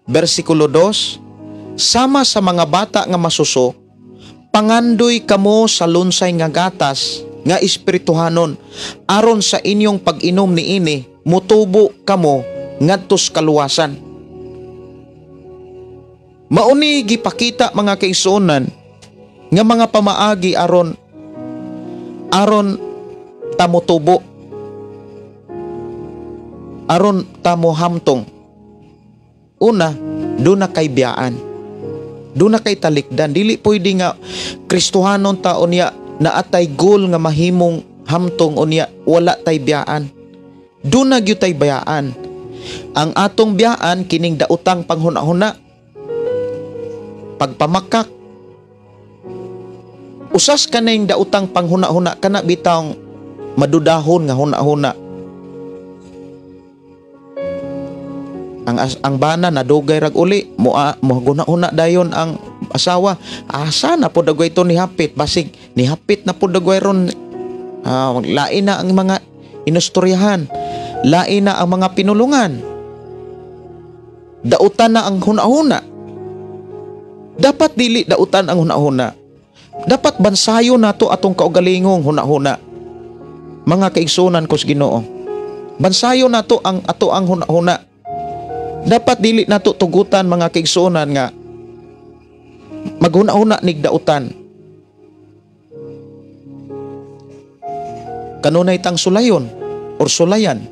Bersikulo 2, "Sama sa mga bata nga masuso, pangandoy kamo sa lunsay nga gatas nga espirituhanon, aron sa inyong pag-inom niini mutubo kamo ngadto sa kaluwasan." Mauni gipakita, mga kaigsuonan, nga mga pamaagi aron aron ta motubo, aron ta mohamtong. Una, duna kay biyaan. Duna kay talikdan. Dili pwede nga Kristohanon ta unya naatay goal nga mahimong hamtong unya wala tay biyaan. Duna gyud tay biyaan. Ang atong biyaan kining daotang panghuna-huna, pagpamakak. Usas kaning daotang panghuna-huna kana bitawng madudahon nga huna-huna. Ang bana nadugay rag uli, mo huna dayon ang asawa. Asa na pod dagway to ni hapit, basig ni hapit na pod dagway ron. Lain na ang mga inustoryahan, lain na ang mga pinulungan. Dautan na ang huna-huna. Dapat dili dautan ang huna-huna. Dapat bansayo nato atong kaugalingong huna-huna. Mga kaigsunan ko sa Ginoo, bansayo nato ang ato ang huna-huna. Dapat dili nato tugutan, mga kaigsuonan, nga maghuna-huna nig dautan. Kanunay tang sulayon or sulayan.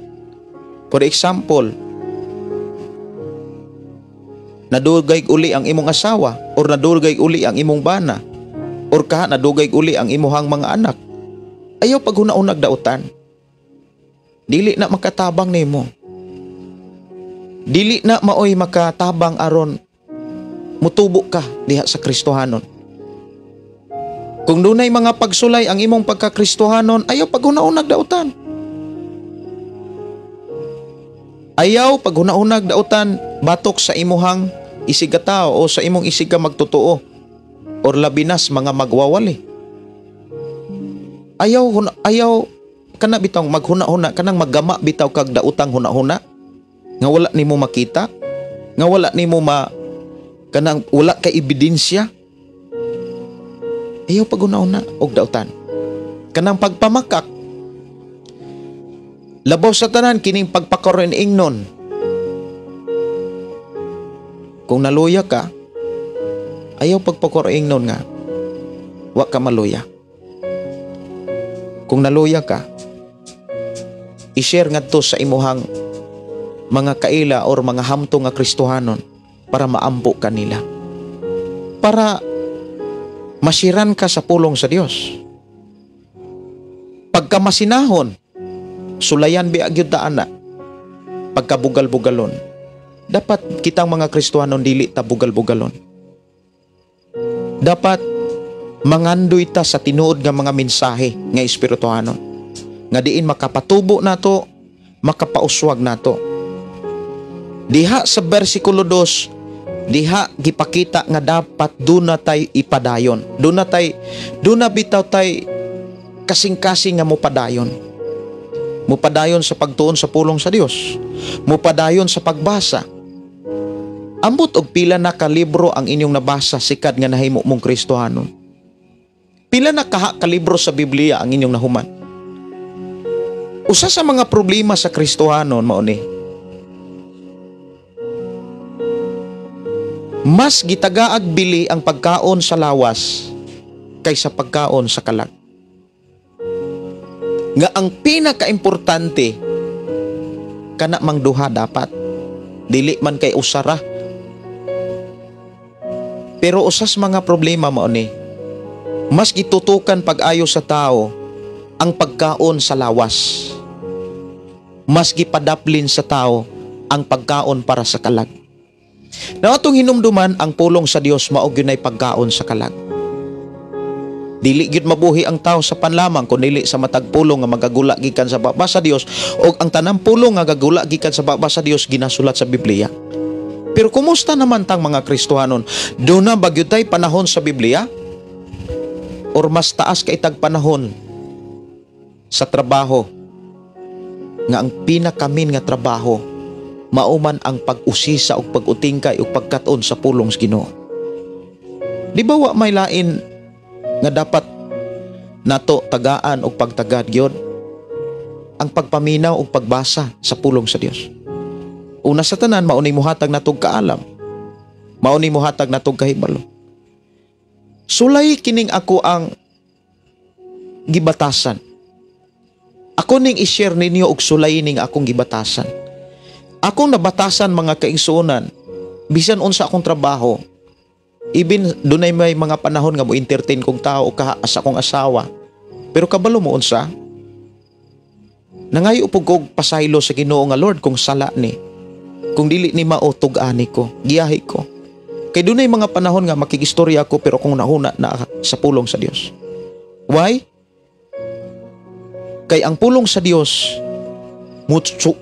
For example, nadugay uli ang imong asawa or nadugay uli ang imong bana or kaha nadugay uli ang imuhang mga anak. Ayaw paghuna-hunag dautan. Dili na makatabang nimo. Dili na maoy makatabang aron mutubo ka diha sa Kristohanon. Kung dunay mga pagsulay ang imong pagkakristohanon, ayaw paghuna-hunag dautan. Ayaw paghuna-hunag dautan batok sa imuhang isigatao o sa imong isiga magtotoo or labinas mga magwawali. Ayaw ayaw kana bitaw maghuna-huna, kanang maggama bitaw kag daotang huna-huna nga wala nimo makita, nga wala nimo ma kanang wala kay ebidensya. Ayaw paghuna-huna og dautan. Kanang pagpamakak, labaw sa tanan kining pagpakaron ingnon. Kung naluya ka, ayaw pagpakaron ingnon nga wa ka maluya. Kung naluya ka, i-share ngadto sa imuhang mga kaila or mga hamtong nga Kristohanon para maampo kanila. Para masiran ka sa pulong sa Dios. Pagka masinahon, sulayan biya gyud ta ana. Pagkabugal-bugalon. Dapat kitang mga Kristohanon dili ta bugal-bugalon. Dapat mangandoy ta sa tinuod nga mga mensahe nga espirituhanon. Nga diin makapatubo nato, makapauswag nato. Diha sa bersikulo 2, diha gipakita nga dapat duna tay ipadayon. Duna bitaw tay kasing-kasing nga mopadayon. Mopadayon sa pagtuon sa pulong sa Dios. Mopadayon sa pagbasa. Ambot og pila na ka libro ang inyong nabasa sikad nga nahimo mong Kristohanon. Pila na kaha ka libro sa Biblia ang inyong nahuman. Usa sa mga problema sa Kristohanon mao ni, mas gitagaag bili ang pagkaon sa lawas kaysa pagkaon sa kalag. Nga ang pinakaimportante kana mang duha dapat. Dili man kay usara. Pero usas mga problema mao ni, Mas gitutukan pag-ayo sa tao ang pagkaon sa lawas. Mas gipadaplin sa tao ang pagkaon para sa kalag. Na atong hinumduman ang pulong sa Dios mao gyud pagkaon sa kalag. Dili gyud mabuhi ang tao sa panlamang kun dili sa matag pulong nga magagula gikan sa baba sa Dios, og ang tanang pulong nga gagula gikan sa baba sa Dios ginasulat sa Biblia. Pero kumusta naman tang mga Kristohanon? Duna ba gyud tay panahon sa Biblia? Or mas taas kay tag panahon sa trabaho nga ang pinakamin nga trabaho mauman ang pag-usisa og pag-utingkay og pagkat-on sa pulong sa Ginoo? Di ba wa may lain nga dapat nato tagaan og pagtagad gyud ang pagpaminaw og pagbasa sa pulong sa Dios? Una sa tanan, maunay mohatag natog kaalam, maunay mohatag natog kahibalo. Sulay kining ako ang gibatasan. Ako ning i-share ninyo og sulay ning akong gibatasan. Akong nabatasan mga kaigsuonan, bisan unsa akong trabaho, even dunay may mga panahon nga mo entertain kong tao o kaha sa akong asawa. Pero kabalo mo unsa? Nangayo pug kog pasaylo sa Ginoo nga Lord kung sala ni. Kung dili ni mao tug-ani ko, giyahi ko. Kay dunay mga panahon nga makigistorya ko pero kung nahuna na sa pulong sa Dios. Why? Kay ang pulong sa Dios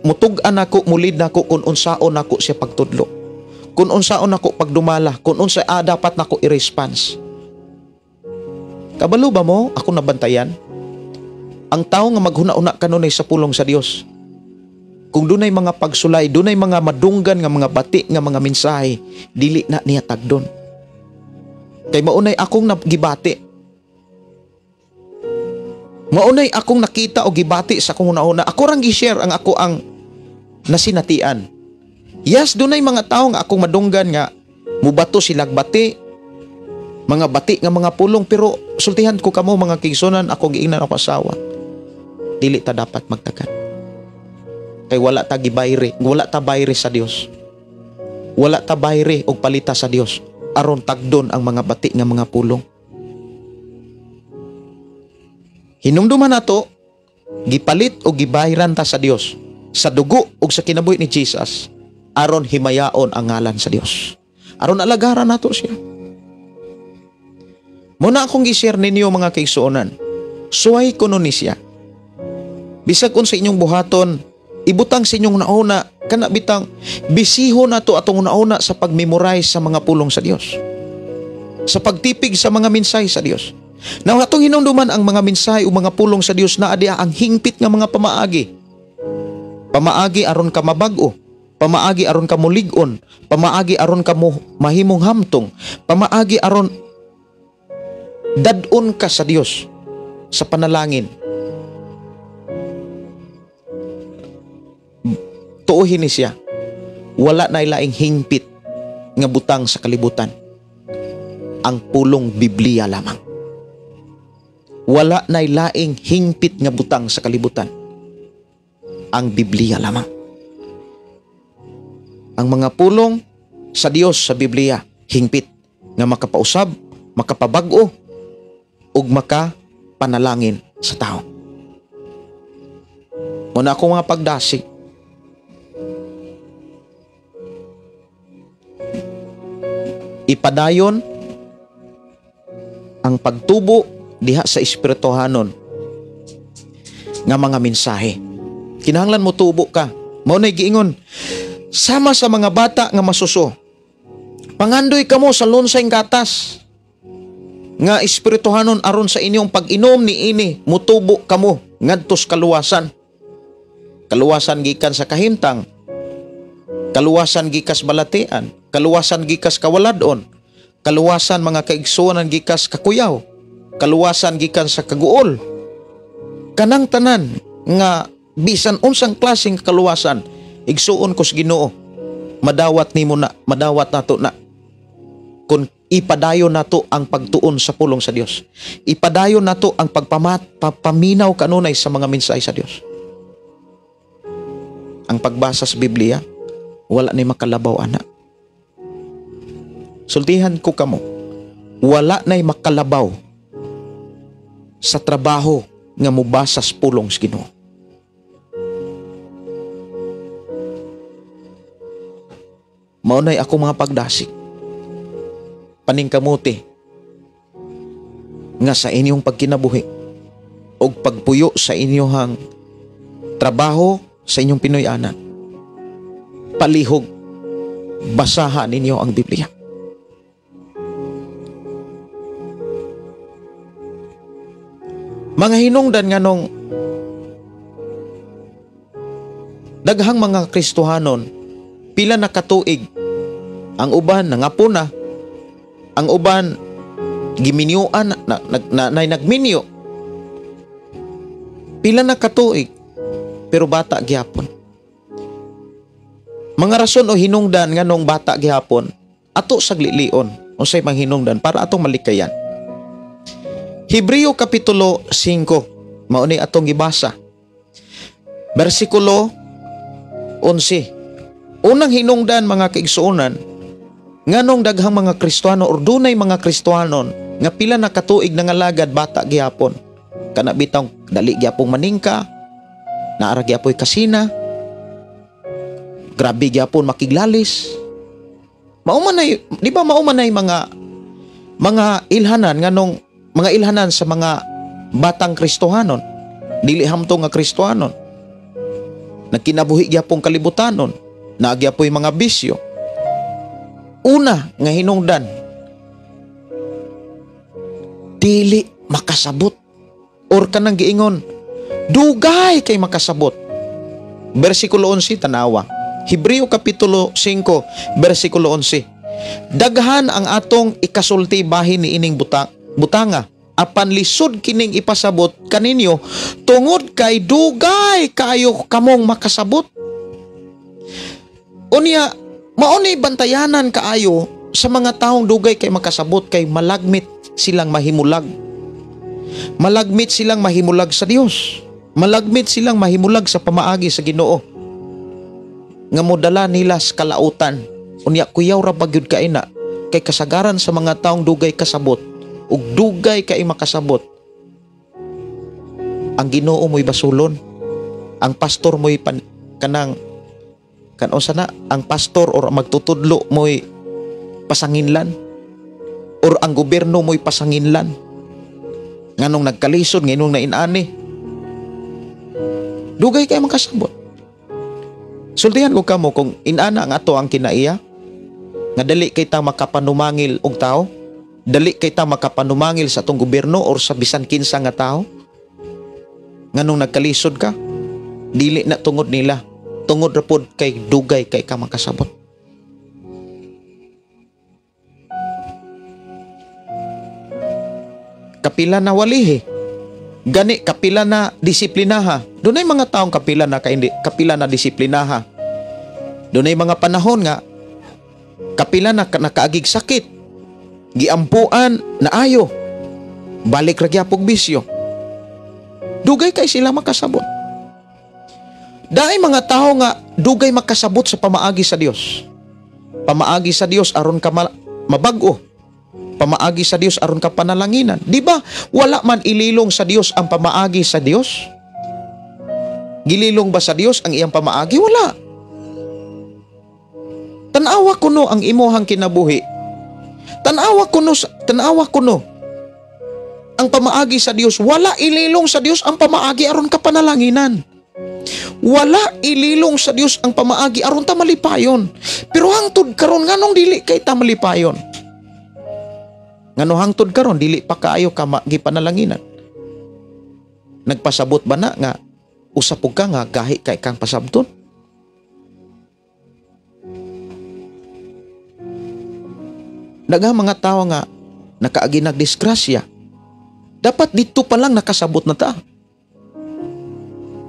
mutug-an nako, mulid nako kung unsaon nako siya pagtudlo. Kung unsaon nako pagdumala, kung unsa dapat nako i-response. Kabalo ba mo ako nabantayan? Ang tao nga maghuna-una kanunay sa pulong sa Dios. Kung dunay mga pagsulay, dunay mga madunggan nga mga bati nga mga mensahe, dili na niya tagdon. Kay maunay akong nagibati. Maunay akong nakita o gibati sa akong una-una. Ako rang gi-share ang ako ang nasinatian. Yes, dunay mga tao nga akong madunggan nga mubato silag bati, mga bati nga mga pulong, pero sultihan ko kamo mga kigsunan, ako giingnan ako asawa. Dili ta dapat magtagan. Kay wala ta gibayre, wala ta bayre sa Dios. Wala ta bayre og palita sa Dios aron tagdon ang mga bati nga mga pulong. Hinumduman nato, gipalit o gibayran ta sa Dios sa dugo ug sa kinabuhi ni Jesus aron himayaon ang ngalan sa Dios. Aron alagaran nato siya. Muna akong gi-share ninyo mga kaigsuonan. Suway kuno ni siya. Bisag unsa inyong buhaton, ibutang sa inyong nauna, kana bitang bisiho nato atong nauna sa pag-memorize sa mga pulong sa Dios. Sa pagtipig sa mga mensahe sa Dios. Now atong hinumduman ang mga mensahe o mga pulong sa Dios naa diha ang hingpit nga mga pamaagi. Pamaagi aron ka mabag-o, pamaagi aron ka mulig-on, pamaagi aron ka mahimong hamtong, pamaagi aron dad-on ka sa Dios sa panalangin. Tuohin ni siya, wala na ilaing hingpit nga butang sa kalibutan. Ang pulong Biblia lamang. Wala na ilaing hingpit nga butang sa kalibutan. Ang Biblia lamang. Ang mga pulong sa Dios sa Biblia, hingpit nga makapausab, makapabag-o, ug makapanalangin sa tao. Muna akong mga pagdasig. Ipadayon ang pagtubo diha sa espirituhanon nga mga mensahe. Kinahanglan mo tubo ka. Mao nay giingon, sama sa mga bata nga masuso, pangandoy kamo sa lunsay gatas nga espirituhanon aron sa inyong pag-inom niini mutubo kamo ngadtos kaluwasan. Kaluwasan gikan sa kahimtang, kaluwasan gikas balatian, kaluwasan gikas kawaladon, kaluwasan mga kaigsuonan gikas kakuyaw, kaluwasan gikan sa kaguol. Kanang tanan nga bisan unsang klaseng kaluwasan, igsuon ko sa Ginoo, madawat nimo na, madawat nato na kung ipadayon nato ang pagtuon sa pulong sa Dios. Ipadayon nato ang pagpaminaw kanunay sa mga mensahe sa Dios. Ang pagbasa sa Biblia, wala ni makalabaw ana. Sultihan ko kamo, wala na'y makalabaw Sa trabaho nga mubasa sa pulong sa Ginoo. Maunay ako mga pagdasig. Paningkamuti nga sa inyong pagkinabuhi og pagpuyo sa inyong trabaho sa inyong Pinoy-anan, palihog basahan ninyo ang Biblia. Mga hinungdan nganong daghang mga Kristohanon pila na katuig, ang uban nangapo na, ang uban giminyuan na, na, na, nagminyo, pila na katuig pero bata gihapon. Mga rason o hinungdan nganong bata gihapon, ato saglilion unsay manghinungdan para atong malikayan. Hebreo Kapitulo 5, mao ni atong gibasa. Bersikulo 11. Unang hinungdan mga kaigsuonan, nganong daghang mga Kristohano or dunay mga Kristohanon nga pila na katuig nangalagad bata gihapon. Kana bitong dali gyapong maningka, naara gyapoy kasina, grabe gyapon makiglalis. Mao man nay, di ba mao man nay mga ilhanan nganong mga ilhanan sa mga batang Kristohanon, dili hamtong nga Kristohanon, nagkinabuhi gyapong kalibutanon, naa gyapoy mga bisyo. Una nga hinungdan, dili makasabot or kanang giingon dugay kay makasabot. Bersikulo 11, tanawa. Hebreo Kapitulo 5, bersikulo 11. Daghan ang atong ikasulti bahin ni ining butanga, apan lisod kining ipasabot kaninyo tungod kay dugay kaayo kamong makasabot. Unya, mao ni bantayanan kaayo sa mga taong dugay kay makasabot kay malagmit silang mahimulag. Malagmit silang mahimulag sa Dios. Malagmit silang mahimulag sa pamaagi sa Ginoo. Nga modala nila sa kalautan. Unya kuyaw ra ba gyud kaina kay kasagaran sa mga taong dugay kasabot ug dugay kay makasabot. Ang Ginoo mo'y basulon. Ang pastor mo'y kanang kanunsa na, ang pastor or magtutudlo mo'y pasanginlan, or ang gobyerno mo'y pasanginlan. Nganong nagkalisod, nganong nainani, dugay kay makasabot. Sultihan ko kamo kung inana ang ato ang kinaiya, nga dali kay ta makapanumangil og tao, dali kay ta makapanumangil sa atong gobyerno or sa bisan kinsa nga tao. Nganong nagkalisod ka, dili na tungod nila, tungod ra pod kay dugay kay ka makasabot. Kapila na walihi, gani kapila na disiplinaha. Dunay mga taong kapila na kaindi, kapila na disiplinaha. Dunay mga panahon nga kapila na nakaagig sakit, giampuan na ayo, balik ra gyapog bisyo. Dugay kay sila makasabot. Dahil mga tao nga dugay makasabot sa pamaagi sa Dios. Pamaagi sa Dios aron ka mabag-o. Pamaagi sa Dios aron ka panalanginan. Di ba wala man ililong sa Dios ang pamaagi sa Dios? Gililong ba sa Dios ang iyang pamaagi? Wala. Tanawa kuno ang imuhang kinabuhi. Tanawa kuno ang pamaagi sa Dios. Wala ililong sa Dios ang pamaagi aron ka panalanginan. Wala ililong sa Dios ang pamaagi aron ta malipayon. Pero hangtod karon nganong dili kay ta malipayon? Ngano hangtod karon dili pa kaayo ka gipanalanginan? Nagpasabot ba na nga usapog ka nga gahi kay kang pasabton? Daghang mga tawo nga nakaagi nagdisgrasya. Dapat dito pa lang nakasabot na ta.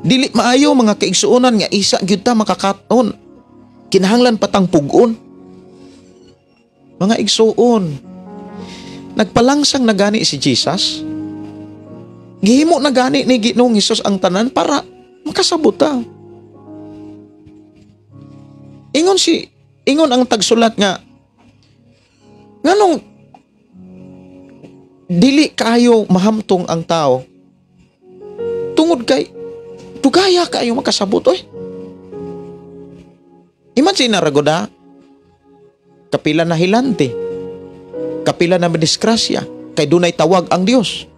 Dili maayo mga kaigsuonan nga isa gyud ta makakaton. Kinahanglan patang pug-on. Mga igsuon, nagpalangsang na gani si Jesus. Gihimo na gani ni Ginoong Hesus ang tanan para makasabot ta. Ingon ang tagsulat nga nganong Dili kaayo mahamtong ang tao tungod kay dugaya kaayo makasabot oy. Imagine na ragoda, kapila na hilante, kapila na madisgrasya, kay dunay tawag ang Dios.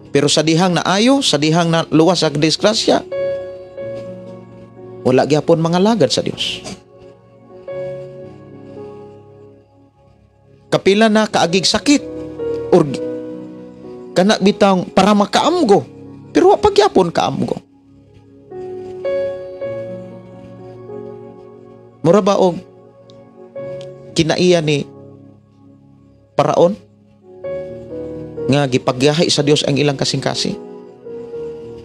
Pero sa dihang naayo, sa dihang na luwas sa disgrasya, wala gyapon mga lagad sa Dios. Kapila na kaagig sakit or kana bitang para makaamgo, pero wa pagyapon kaamgo. Mura ba og kinaiya ni Paraon nga gipagyahi sa Dios ang ilang kasing-kasing?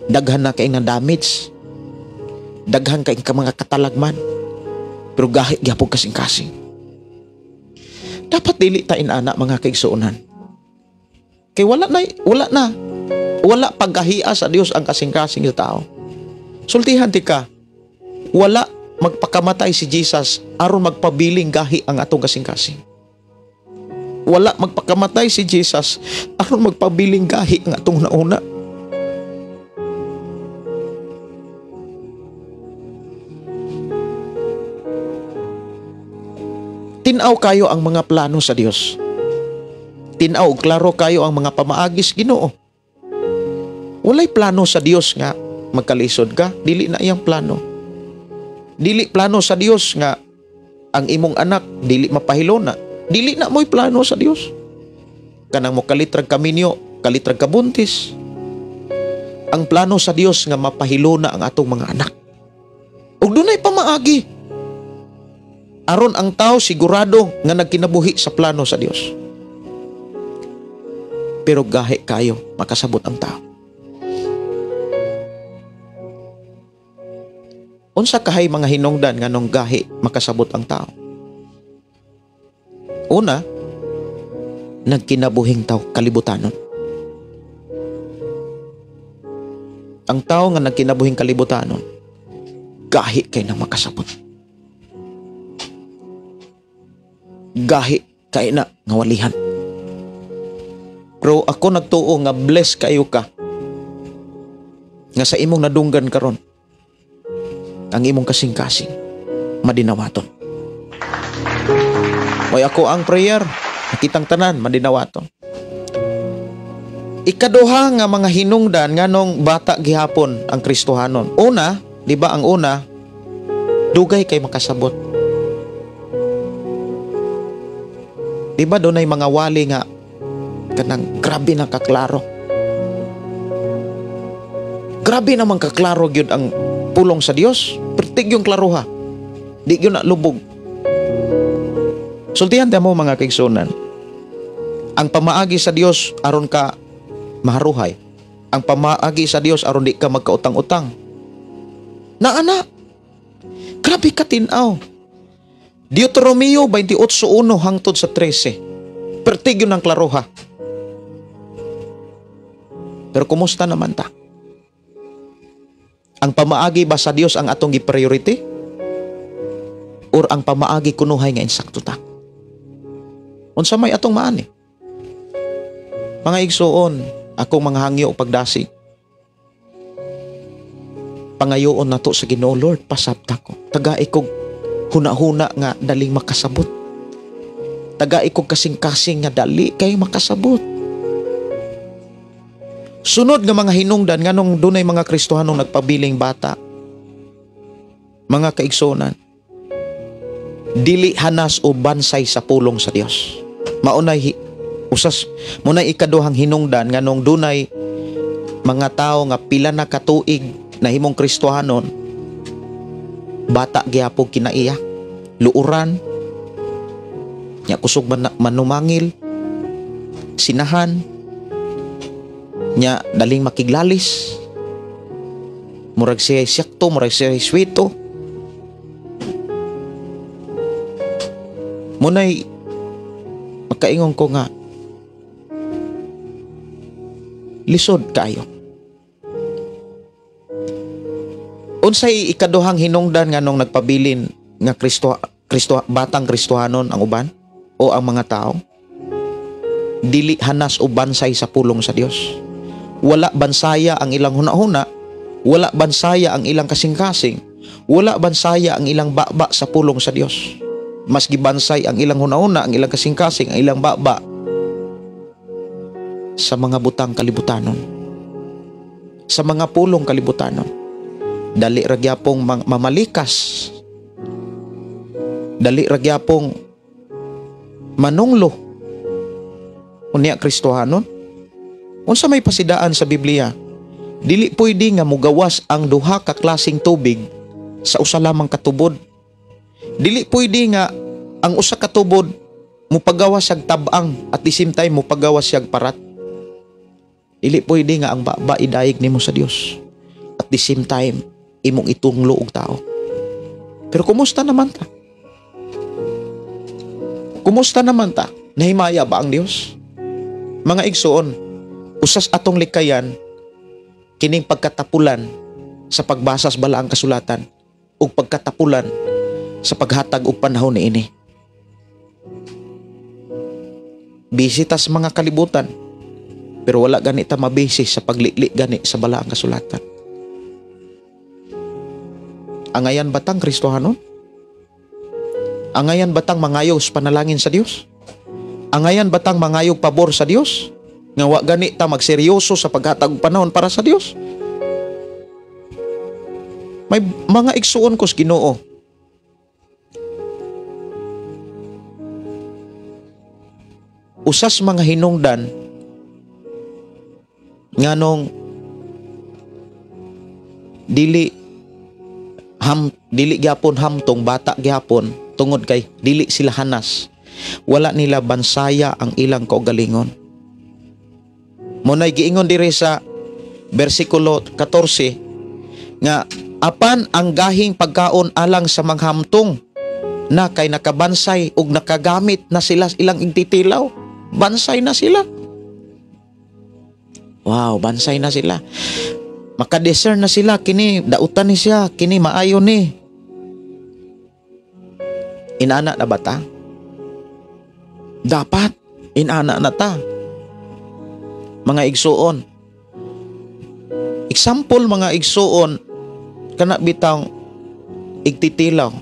Daghan na kay nga damage, daghan kay ka mga katalagman, pero gahi gyapon kasing-kasing. Dapat dili ta inana mga kaigsuonan. Kay wala na paghahia sa Dios ang kasing-kasing sa tao. Sultihan ti ka, wala magpakamatay si Jesus aron magpabiling gahi ang atong kasing-kasing. Wala magpakamatay si Jesus aron magpabiling gahi ang atong nauna. Tinaw kayo ang mga plano sa Dios. Tinaw klaro kayo ang mga pamaagis Ginoo. Walay plano sa Dios nga magkalisod ka, dili na iyang plano. Dili plano sa Dios nga ang imong anak dili mapahilona. Dili na mo'y plano sa Dios. Kanang mo kalitrag kaminyo, kalitrag kabuntis. Ang plano sa Dios nga mapahilona ang atong mga anak. Ug dunay pamaagi. Aron ang tao sigurado nga nagkinabuhi sa plano sa Dios. Pero gahi kayo makasabot ang tao. Unsa kahay mga hinungdan nganong gahi makasabot ang tao? Una, nagkinabuhing tao kalibutanon. Ang tao nga nagkinabuhing kalibutanon, gahi kay na makasabot. Gahi kay na nga walihan. Pero ako nagtuo nga bless kayo ka nga sa imong nadunggan karon ang imong kasing-kasing madinawaton. May ako ang prayer, nakitang tanan madinawaton. Ikaduha nga mga hinungdan nganong bata gihapon ang Kristohanon. Una, di ba ang una, dugay kay makasabot. Di ba dunay mga wali nga kanang grabe na kaklaro. Grabe naman kaklaro gyud ang pulong sa Dios. Pertig yung klaroha. Di gyud na lubog. Sultihan ta mo mga kaigsunan. Ang pamaagi sa Dios aron ka maharuhay. Ang pamaagi sa Dios aron di ka magkautang-utang. Naana. Grabe ka tin-aw. Deuteronomio 28:1 hangtod sa 13. Pertig yun ang klaroha. Pero kumusta naman ta? Ang pamaagi ba sa Dios ang atong gi-priority? Or ang pamaagi kunuhay nga insakto ta? Unsa may atong maani? Mga igsuon, akong mga hangyo pagdasig. Pangayoon nato sa Ginoo, Lord, pasabta ko. Tagai kog huna-huna nga daling makasabot. Tagai kog kasing-kasing nga dali kay makasabot. Sunod nga mga hinungdan nganong dunay mga Kristohanong nagpabiling bata. Mga kaigsuonan, dili hanas o bansay sa pulong sa Dios. Maunay usas munay ikaduhang hinungdan nganong dunay mga tawo nga pila na katuig nahimong Kristohanon, bata gihapon kinaiya, luuran, nya kusog manumangil, sinahan, nya daling makiglalis, murag siya siyakto, murag siya swito. Munay makaingon ko nga lisod kayo. Unsay ikaduhang hinungdan nganong nagpabilin nga Kristo batang Kristohanon ang uban o ang mga tao? Dili hanas o bansay sa pulong sa Dios. Wala bansaya ang ilang hunahuna, wala bansaya ang ilang kasing-kasing, wala bansaya ang ilang baba sa pulong sa Dios. Mas gibansay ang ilang hunahuna, ang ilang kasing-kasing, ang ilang baba sa mga butang kalibutanon, sa mga pulong kalibutanon. Dali ra gyapong mamalikas, dali ra gyapong manunglo. Unya Kristohanon, unsa may pasidaan sa Biblia, dili pwede nga mugawas ang duha ka klaseng tubig sa usa lamang ka tubod. Dili pwede nga ang usa ka tubod mupagawas siyag tab-ang at the same time mupagawas siyag parat. Dili pwede nga ang baba idayeg nimo sa Dios at the same time imong itunglo og tao. Pero kumusta naman ta? Kumusta naman ta? Nahimaya ba ang Dios? Mga igsoon, usas atong likayan kining pagkatapulan sa pagbasa sa balaang kasulatan ug pagkatapulan sa paghatag og panahon niini. Busy tas mga kalibutan, pero wala gani ta mabisi sa paglikli gani sa balaang kasulatan. Angayan batang Kristohanon? Angayan batang mangayog sa panalangin sa Dios? Angayan batang mangayog pabor sa Dios? Nga wa gani ta magseryoso sa paghatag og panahon para sa Dios? May mga igsuon ko sa Ginoo. Usas mga hinungdan nganong dili dili gyapon hamtong bata gyapon tungod kay dili sila hanas. Wala nila bansaya ang ilang kaugalingon. Muna'y giingon diri sa bersikulo 14 nga apan ang gahing pagkaon alang sa manghamtong na kay nakabansay ug nakagamit na sila ilang igtitilaw. Bansay na sila. Wow, bansay na sila. Makadiscern na sila, kini dautan ni siya, kini maayo ni. Inana na ba ta? Dapat inana na ta. Mga igsuon. Example mga igsuon, kana bitang igtitilaw.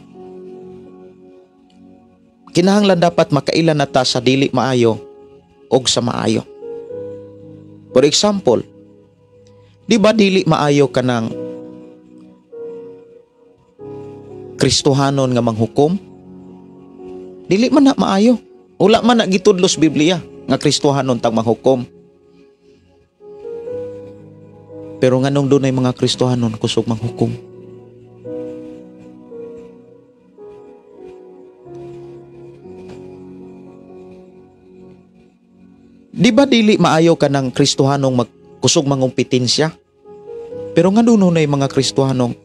Kinahanglan dapat makaila na ta sa dili maayo og sa maayo. For example, di ba dili maayo kanang Kristohanon nga manghukom? Dili man na maayo. Wala man na gitudlos Biblia nga Kristohanon tang manghukom. Pero nganong dunay mga Kristohanon kusog manghukom? Di ba dili maayo kanang Kristohanong kusog mangumpetensya? Pero nga dunay mga Kristohanong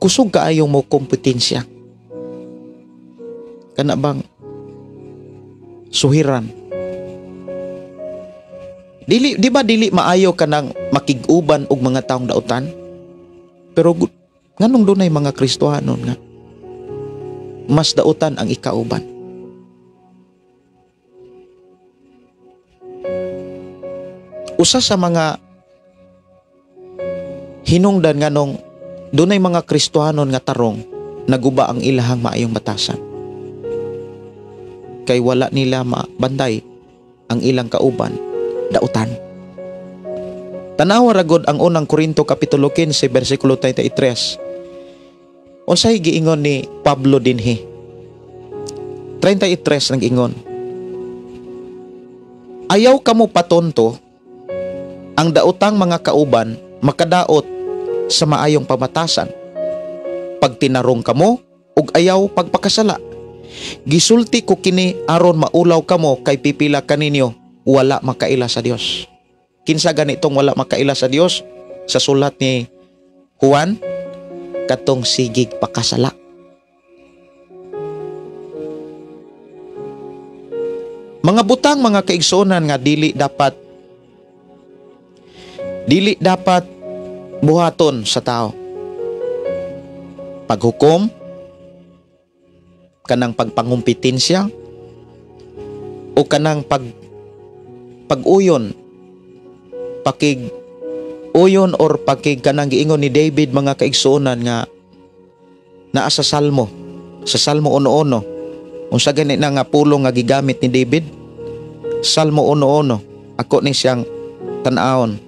kusog kaayong mo kompetensya. Kana bang suhiran? Dili, di ba dili maayo kanang makig-uban og mga taong dautan? Pero nganong dunay mga Kristohanon nga mas dautan ang ikauban? Usa sa mga hinungdan nganong dunay mga Kristohanon nga tarong naguba ang ilahang maayong batasan. Kay wala nila mabanday ang ilang kauban dautan. Tanawa ragod ang unang Korinto kapitulo 15 bersikulo 33. Unsay giingon ni Pablo dinhi? 33 nang ingon. Ayaw kamo patonto, ang daotang mga kauban makadaot sa maayong pamatasan. Pagtinarong kamo ug ayaw pagpakasala. Gisulti ko kini aron maulaw kamo kay pipila kaninyo wala makaila sa Dios. Kinsa ganitong wala makaila sa Dios? Sa sulat ni Juan, katong sigig pakasala. Mga butang mga kaigsuonan nga dili dapat buhaton sa tao. Paghukom, kanang pagpangumpetensya, o kanang pag-uyon, pakig uyon or pakig kanang giingon ni David mga kaigsuonan nga naa sa Salmo, sa Salmo 1:1. Unsa gani na nga pulong nga gigamit ni David? Salmo 1:1. Ako ni siyang tan-awon.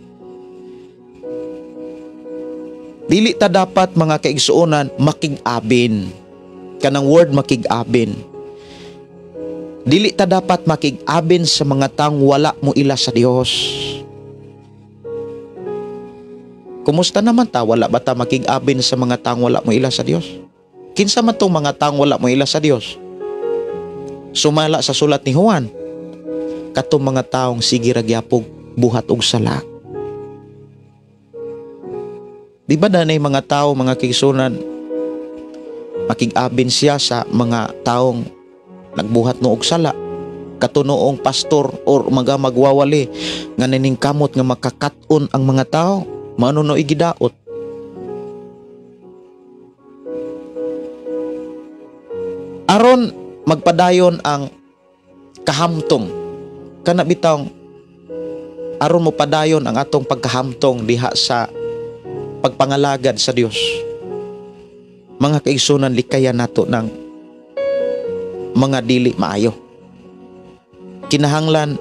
Dili ta dapat mga kaigsuonan makig-abin. Kanang word makig-abin. Dili ta dapat makig-abin sa mga taong wala mo ila sa Dios. Kumusta naman ta? Wala ba ta makig-abin sa mga taong wala mo ila sa Dios? Kinsa man tong mga taong wala mo ila sa Dios? Sumala sa sulat ni Juan, katong mga taong sige ra gyapog buhat og sala. Di ba danay mga tao, mga kaigsuonan, makig-abin siya sa mga taong nagbuhat no og sala, katunoong pastor or mga magwawali nga naningkamot nga makakat-on ang mga tao, maano no igidaot. Aron magpadayon ang kahamtong, kana bitawng aron mo padayon ang atong pagkahamtong diha sa pagpangalagad sa Dios. Mga kaigsunan, likayan nato ng mga dili maayo. Kinahanglan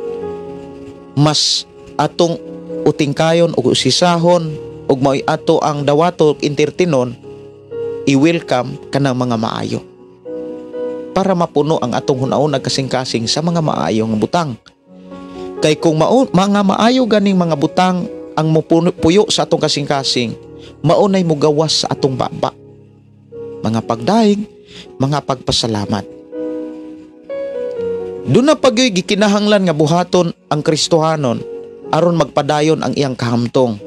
mas atong utingkayon og usisahon ug mao'y ato ang dawato entertainon, i-welcome kanang mga maayo para mapuno ang atong hunaon kasing-kasing sa mga maayong butang. Kay kung mga maayo ganing mga butang ang mupuno, puyo sa atong kasing-kasing, maunay mugawas sa atong baba. Mga pagdaig, mga pagpasalamat. Doon na pagyoy gikinahanglan nga buhaton ang Kristohanon aron magpadayon ang iyang kahamtong.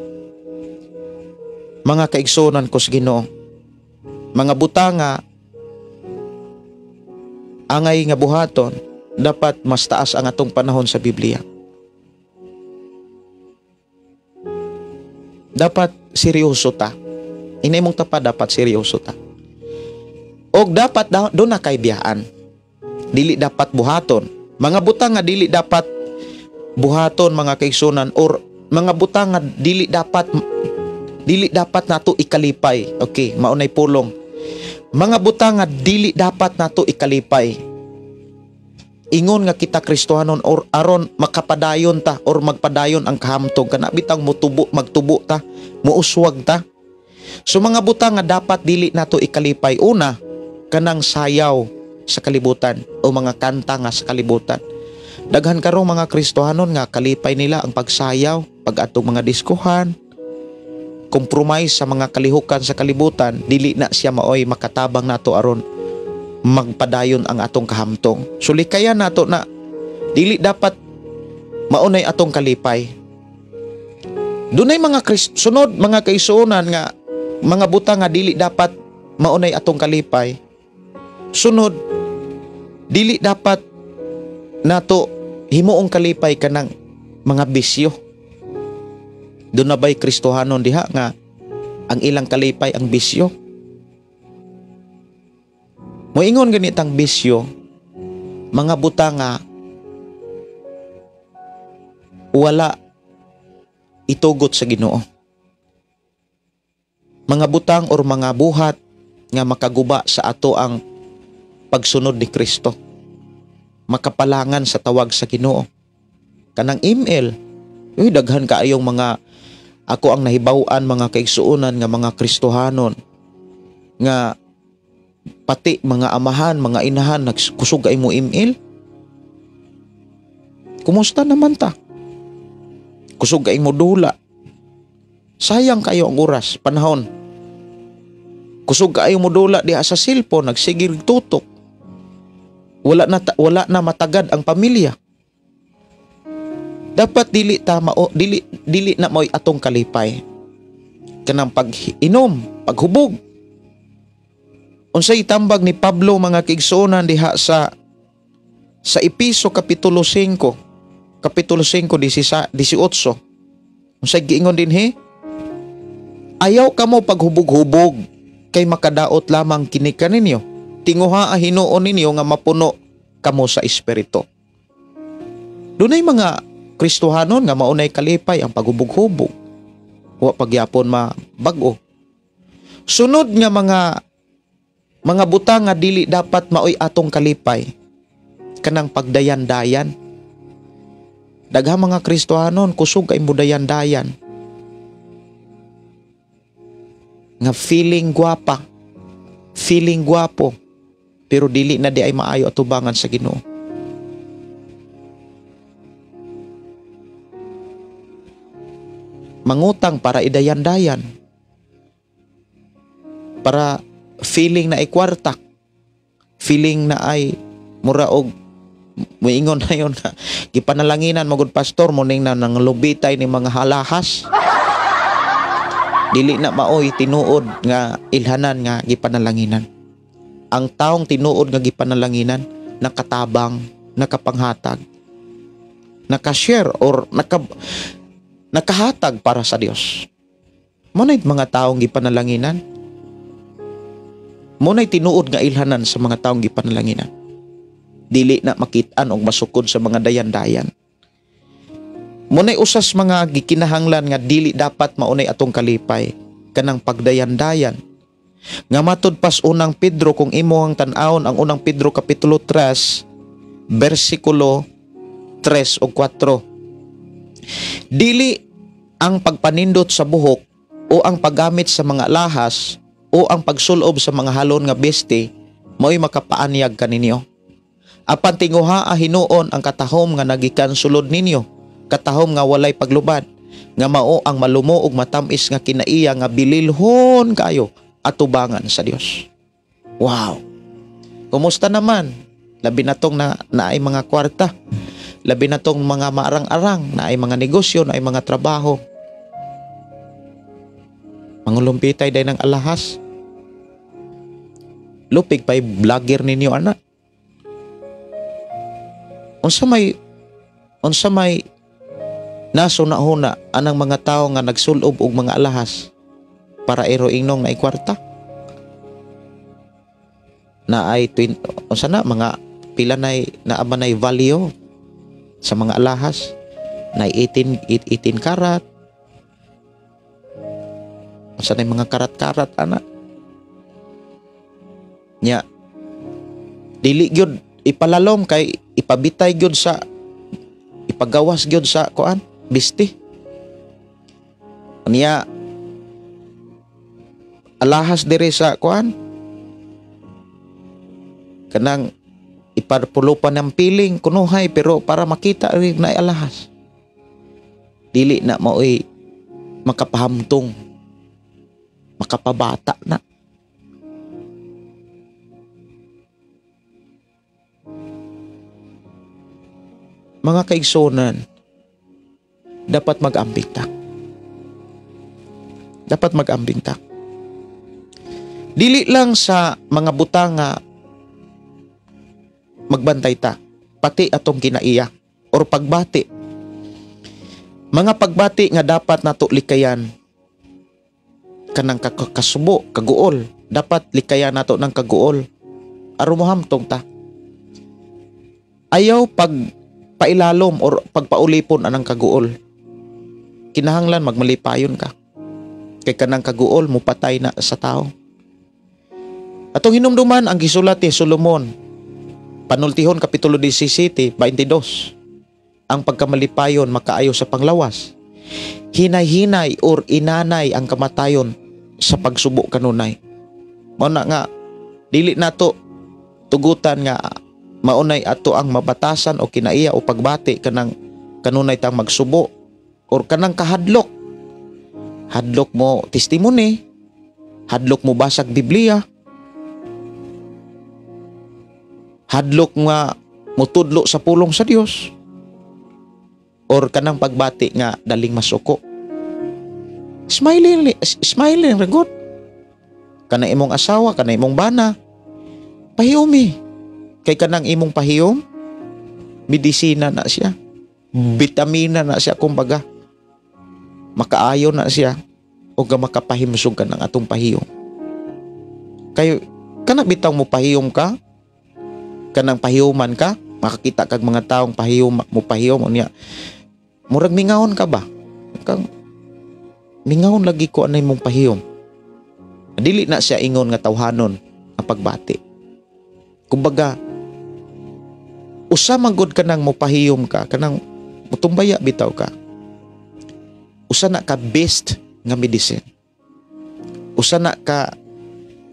Mga kaigsuonan ko sa Ginoo, mga butanga angay nga buhaton, dapat mas taas ang atong panahon sa Biblia. Dapat seryoso ta. Inay mong tapa, dapat seryoso ta. Og dapat doon na kay biyaan. Dili dapat buhaton. Mga butang nga dili dapat buhaton mga kaigsunan, or mga butang nga dili dapat nato ikalipay. Okay, maunay pulong. Mga butang nga dili dapat nato ikalipay. Ingon nga kita Kristohanon or aron makapadayon ta or magpadayon ang kahamtong kana bitang mutubo, magtubo ta, muuswag ta. So mga butang nga dapat dili nato ikalipay, una kanang sayaw sa kalibutan o mga kanta nga sa kalibutan. Daghan karong mga Kristohanon nga kalipay nila ang pagsayaw pag atong mga diskuhan, compromise sa mga kalihukan sa kalibutan, dili na siya maoy makatabang nato aron magpadayon ang atong kahamtong. So likayan nato na dili dapat maunay atong kalipay. Dunay mga sunod mga kaisuonan nga mga butang nga dili dapat maunay atong kalipay. Sunod, dili dapat nato himuong kalipay kanang mga bisyo. Doon na ba'y Kristohanon diha nga ang ilang kalipay ang bisyo? Moingon ganitang bisyo, mga butang nga wala itugot sa Ginoo. Mga butang or mga buhat nga makaguba sa ato ang pagsunod ni Kristo. Makapalangan sa tawag sa Ginoo. Kanang ML, uy, daghan kaayong mga ako ang nahibaw-an mga kaigsuonan nga mga Kristohanon nga pati mga amahan, mga inahan nagkusog ay mo ML. Kumusta naman ta? Kusog ay mo dula. Sayang kayo ang oras, panahon. Kusog kayo mo dula diha sa cellphone, nagsigil tutok. Wala na matagad ang pamilya. Dapat dili ta mao, dili na mo'y atong kalipay. Kanang pag-inom, paghubog. Unsay tambag ni Pablo mga kaigsuonan diha sa Episo kapitulo 5, kapitulo 5 18. Unsay giingon dinhi? Ayaw kamo paghubog-hubog kay makadaot lamang kini kaninyo. Tinguha hinuon ninyo nga mapuno kamo sa espiritu. Dunay mga Kristohanon nga maunay kalipay ang paghubog-hubog. Wa pagyapon mabag-o. Sunod nga mga butang nga dili dapat maoy atong kalipay, kanang pagdayan-dayan. Daghang mga Kristohanon kusog kay mudayan-dayan. Nga feeling gwapa, feeling gwapo, pero dili na di ay maayo atubangan sa Ginoo. Mangutang para idayan-dayan, para feeling na ay kwarta, feeling na ay mura og muingon na yun na gipanalanginan mo gud pastor mo ning na nanglubitay ni mga halahas. Dili na maoy tinuod nga ilhanan nga gipanalanginan. Ang taong tinuod nga gipanalanginan, nakatabang, nakapanghatag, nakashare or nakahatag para sa Dios. Mo na'y mga taong gipanalanginan. Mo na'y tinuod nga ilhanan sa mga taong gipanalanginan. Dili na makit-an og masukod sa mga dayan-dayan. Mo na'y usas mga gikinahanglan nga dili dapat maunay atong kalipay, kanang pagdayan-dayan. Nga matud pas unang Pedro, kung imo ang tan-awon ang unang Pedro kapitulo 3 bersikulo 3 ug 4. Dili ang pagpanindot sa buhok o ang paggamit sa mga lahas o ang pagsulob sa mga halon nga beste mao'y makapaanyag kaninyo. Apan tinguha hinuon ang katahom nga nagikan sulod ninyo, katahom nga walay paglubad, nga mao ang malumo ug matam-is nga kinaiya nga bililhon kayo atubangan sa Dios. Wow. Kumusta naman? Labi na tong naay mga kwarta, labi na tong mga maarang-arang, naay mga negosyo, naay mga trabaho. Mangulumpitay day ng alahas. Lupig pa'y vlogger ninyo, anak. Unsa may nasuna-huna anang mga tao nga nagsulob og mga alahas para ero ingnong na ikwarta? Na ay twin, unsa na mga pila nay naa nay value sa mga alahas na 18 karat. Unsa nay mga karat-karat ana? Nya dili gyud ipalalom kay ipabitay gyud sa ipagawas gyud sa kuan bisti. Niya alahas diri sa kuan kanang iparpulupan ng piling kunuhay pero para makita rin na alahas. Dili na maoy makapahamtong, makapabata na. Mga kaigsunan, dapat mag-ambing ta. Dapat mag-ambing ta. Dili lang sa mga butang nga magbantay ta, pati atong kinaiya or pagbati. Mga pagbati nga dapat nato likayan kanang kasubo, kaguol. Dapat likayan nato ng kaguol. Aron mohamtong ta. Ayaw pag pailalom or pagpaulipon anang kaguol. Kinahanglan magmalipayon ka. Kay kanang kaguol mupatay na sa tao. Atong hinumduman ang gisulat ni Solomon, Panultihon kapitulo 17, 22. Ang pagkamalipayon makaayo sa panglawas. Hinay-hinay or inanay ang kamatayon sa pagsubo kanunay. Mao na nga dili nato tugutan nga maunay ato ang mabatasan o kinaiya o pagbati kanang kanunay tang magsubo or kanang kahadlok. Hadlok mo testimony, hadlok mo basag Biblia, hadlok nga mutudlo sa pulong sa Dios, or kanang pagbati nga daling masuko. Smiling, smiling regot. Kanang imong asawa, kanang imong bana, pahiyumi. Kay kanang imong pahiyom, medisina na siya, bitamina na siya, kumbaga. Makaayo na siya o makapahimsog ka ng atong pahiyom. Kay kanang bitaw mo pahiyom ka, kanang pahiyoman ka, makakita kag mga taong pahiyom mo pahiyom unya. Murag mingahon ka ba? Kang mingahon lagi ko anay mong pahiyom. Dili na siya ingon nga tawhanon ang pagbati. Kumbaga, usa man gud kanang mopahiyom ka, kanang mutumbaya bitaw ka. Usa na ka best nga medicine. Usa na ka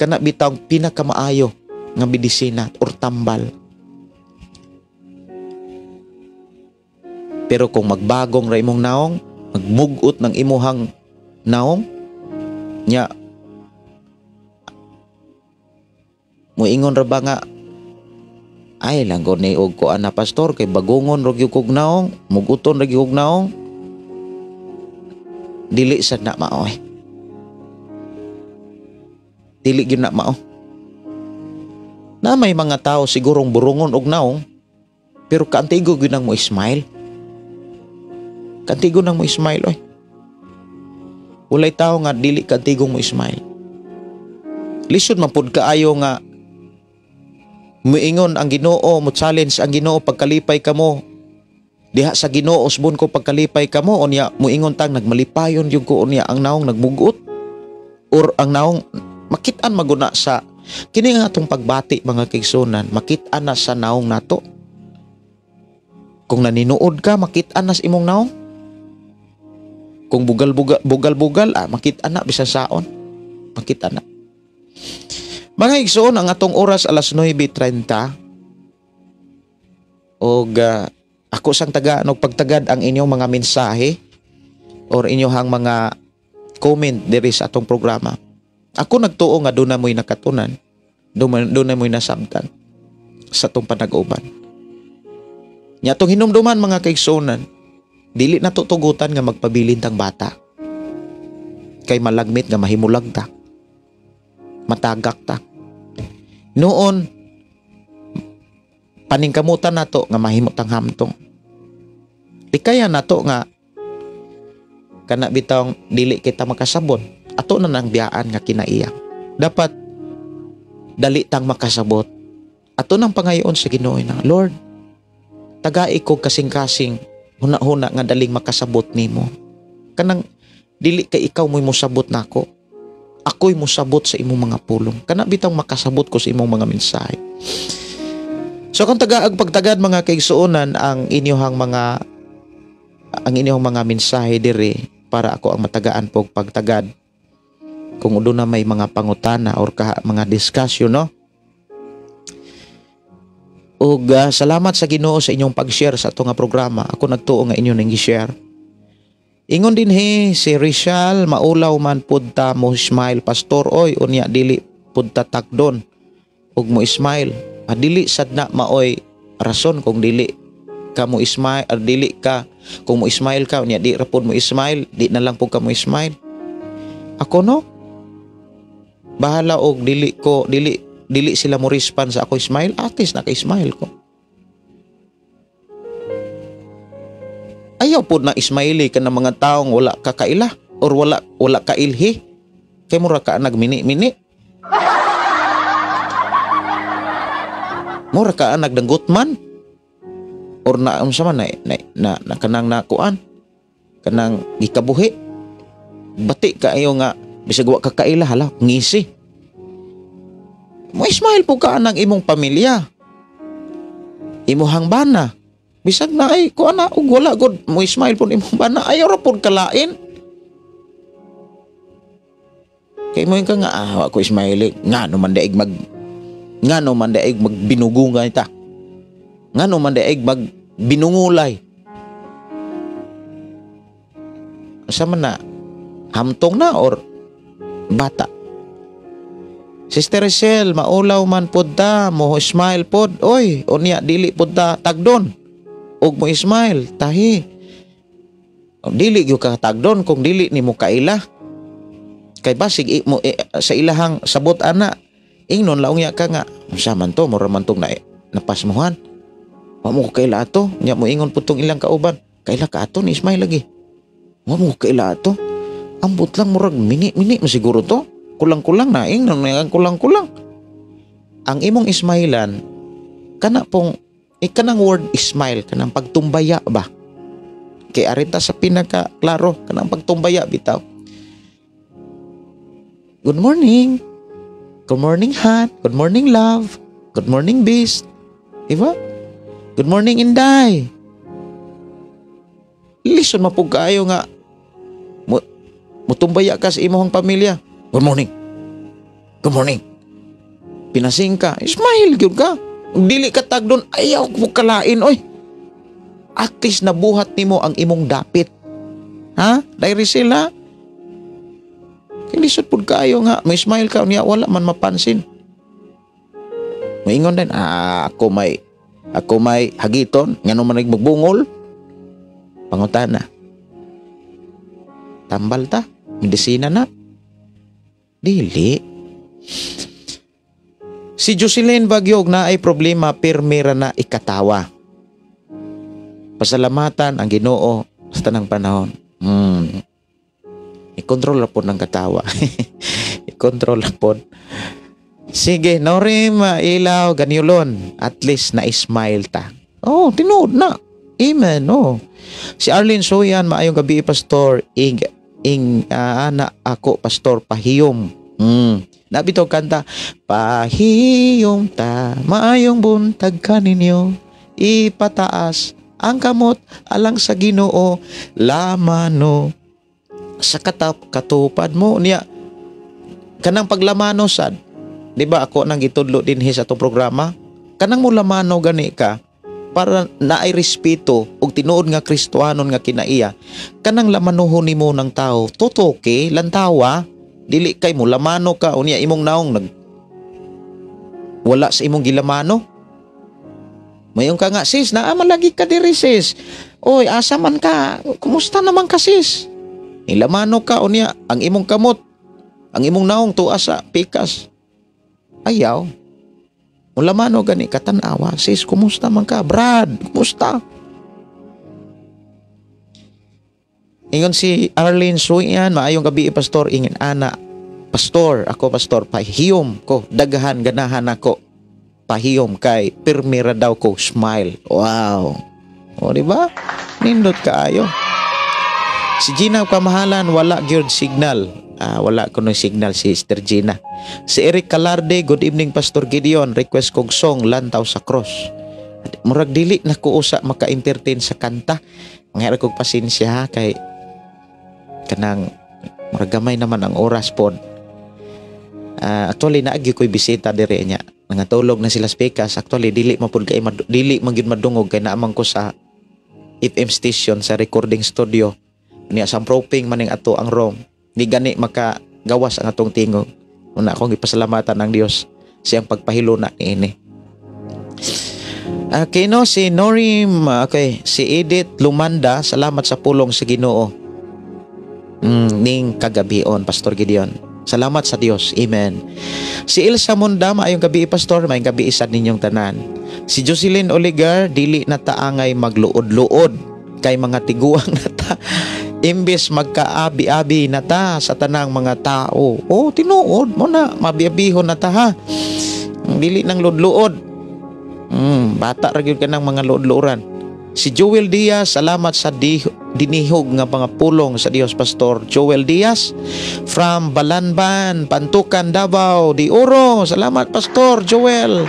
kana bitaw pinakamaayo nga medisina or tambal. Pero kung magbagong ra imong naong, magmugot ng imuhang naong, nya muingon ra ba nga ay lang ko ni og kuan na pastor kay bagungon ra gyud kog naong, muguton ra gyud kog naong, dili sad na mao eh. Dili gyud na mao. Na may mga tao sigurong burungon og naong, pero kaantigo gyud nang mo smile. Kaantigo nang mo smile oy. Walay tao nga dili kaantigong mo smile. Lisod man pud kaayo nga muingon ang Ginoo, mo challenge ang Ginoo pagkalipay kamo. Diha sa Ginoo usbon ko pagkalipay kamo, unya muingon tang nagmalipayon gyud ko, unya ang naong nagmugot or ang naong makit-an maguna sa kini nga atong pagbati mga kaigsunan, makit-an na sa naong nato. Kung naninuod ka, makit-an na sa imong naong. Kung bugal-bugal, makit-an na bisan saon, makit-an na. Mga igsoon, ang atong oras alas 9:30. Og ako sang taga og pagtagad ang inyong mga mensahe or inyong mga comment diri sa atong programa. Ako nagtuo nga doon na mo'y nakatunan, doon na mo'y nasabtan sa atong panag-uban. Nya atong hinumduman mga kaigsuonan, dili na tutugutan nga magpabilin tang bata. Kay malagmit nga mahimulag ta. Matagak ta. Noon, paningkamutan nato nga mahimo tang hamtong. Di kaya nato nga kana bitawng dili kita makasabot, ato na nang biyaan nga kinaiya. Dapat dali tang makasabot. Ato nang pangayoon sa Ginoo na, Lord, tagai ko kasing-kasing huna-huna nga daling makasabot nimo. Kanang dili kay ikaw mo'y mosabot nako. Ako'y mosabot sa imong mga pulong. Kana bitawng makasabot ko sa imong mga mensahe. So kung tagaag pagtagad mga kaigsuonan ang inyong mga mensahe diri para ako ang matagaan pog pagtagad. Kung doon na may mga pangutana or mga discussion, no? Ug salamat sa Ginoo sa inyong pag-share sa ato nga programa. Ako nagtuo nga inyo nang gi-share. Ingon din he si Rizal, maulaw man pud ta mo smile pastor oy, unya dili pud ta takdon ug mo smile. Dili sad na maoy rason kung dili ka mo smile, or dili ka kung mo smile ka unya di ra pud mo smile, di na lang pud ka mo smile. Ako no, bahala og dili ko dili sila mo respond sa ako smile, atis na ka-smile ko. Ayaw po na smiley ka ng mga taong wala ka kaila or wala ka ilhi. Kay mura ka nagmini-mini. Mura ka nagdanggot man or na unsa man na kanang nakuan kanang gikabuhi. Bati kaayo nga bisag wa ka kaila, hala ngisi. Mo smile po ka anang imong pamilya. Imuhang bana. Bisag na ay kuan na og wala gud mo smile po imong bana, ayaw ra pud kalain. Kay mo ka nga wa ko smile, ngano man daig mag ngano man daig magbinugungan ta. Ngano man daig magbinungulay. Asa man na hamtong na or bata. Sister Rachel, maulaw man pod ta, mo smile pod. Oy, unya dili pod ta tagdon. Og mo smile, tahi. Dili gyud ka tagdon kung dili nimo kaila. Kay basig mo sa ilahang sabot ana, ingnon laong ya ka nga, unsa man to, mura man tong napasmuhan. Wa mo kaila ato, nya mo ingon pud tong ilang kauban. Kaila ka ato ni smile lagi. Wa mo kaila ato. Ambot lang murag mini-mini masiguro to. Kulang-kulang na ingnon ang kulang-kulang. Ang imong ismailan kana pong kanang word smile, kanang pagtumbaya ba? Kay arita sa pinaka klaro kanang pagtumbaya bitaw. Good morning. Good morning, Han. Good morning, love. Good morning, beast. Diba? Good morning, Inday. Lison mapug kaayo nga mutumbaya ka sa imong pamilya. Good morning. Good morning. Pinasing ka, smile gyud ka. Ug dili ka tagdon, ayaw ko kalain oy. At least nabuhat nimo ang imong dapit. Ha? Dayri sila. Kay lisod pud kaayo nga may smile ka unya wala man mapansin. Moingon din, ako may hagiton ngano man magbungol. Pangutana. Tambal ta, medisina na. Dili. Si Jocelyn Bagyog na ay problema pirmira na ikatawa. Pasalamatan ang Ginoo sa tanang panahon. I-control na po ng katawa. I-control na po. Sige, Norim, Ilaw, Ganyulon. At least na-smile ta. Oh, tinuod na. Amen, oh. Si Arlene Soyan, maayong gabi, Pastor. Ing, ing, ana ako, Pastor, pahiyom. Nabito kanta, pahiyom ta, maayong buntag kaninyo, ipataas ang kamot alang sa Ginoo, lamano sa katap katupad mo niya kanang paglamano sad, di ba ako nang gitudlo dinhi sa atong programa, kanang mo lamano gani ka para naay respeto ug tinuod nga Kristohanon nga kinaiya, kanang lamanuhon nimo ng tao tutoke lantawa, dili kay mo lamano ka unya imong naong nag wala sa imong gilamano. Mayon ka nga, sis, naa man lagi ka diri, sis. Oy, asa man ka? Kumusta naman ka, sis? Nilamano ka unya ang imong kamot, ang imong naong tuwa sa pikas. Ayaw. Mulamano gani katanawa, sis, kumusta man ka? Brad, kumusta? Ingon si Arlene Suyan, maayong gabi, Pastor. Ingin ana, Pastor, ako Pastor, pahiyom ko, daghan ganahan ako. Pahiyom kay pirmira daw ko smile. Wow. O, di ba? Nindot kaayo. Si Gina Kamahalan, wala gyud signal. Wala ko ng signal si Sister Gina. Si Eric Calarde, good evening Pastor Gideon, request kog song Lantaw sa Cross. Murag dili na ko usa maka-entertain sa kanta. Mangyari kog pasensya ha, kay kanang murag gamay naman ang oras pod. Actually naagi ko'y bisita diri niya. Nangatulog na sila speakers. Actually dili man pud kay dili man gyud madungog kay naamang ko sa FM station sa recording studio. Niya sa proping maning ato ang room. Di gani makagawas ang atong tingog. Una akong gipasalamatan ang Dios siyang pagpahilo na niini. Okay no, si Norim, okay, si Edith Lumanda, salamat sa pulong sa Ginoo. Ning kagabion, Pastor Gideon. Salamat sa Dios. Amen. Si Ilsa Munda, maayong gabi, Pastor, maayong gabi isad ninyong tanan. Si Jocelyn Oligar, dili na taangay magluod-luod kay mga tiguang na ta. Imbes magkaabi-abi na ta sa tanang mga tao. Oh, tinuod mo na, mabiabihon na ta ha. Dili nang luod-luod. Bata ra gyud ka ng mga luod-luoran. Si Joel Diaz, salamat sa dinihog nga mga pulong sa Dios, Pastor Joel Diaz from Balanban, Pantukan, Davao de Oro. Salamat, Pastor Joel.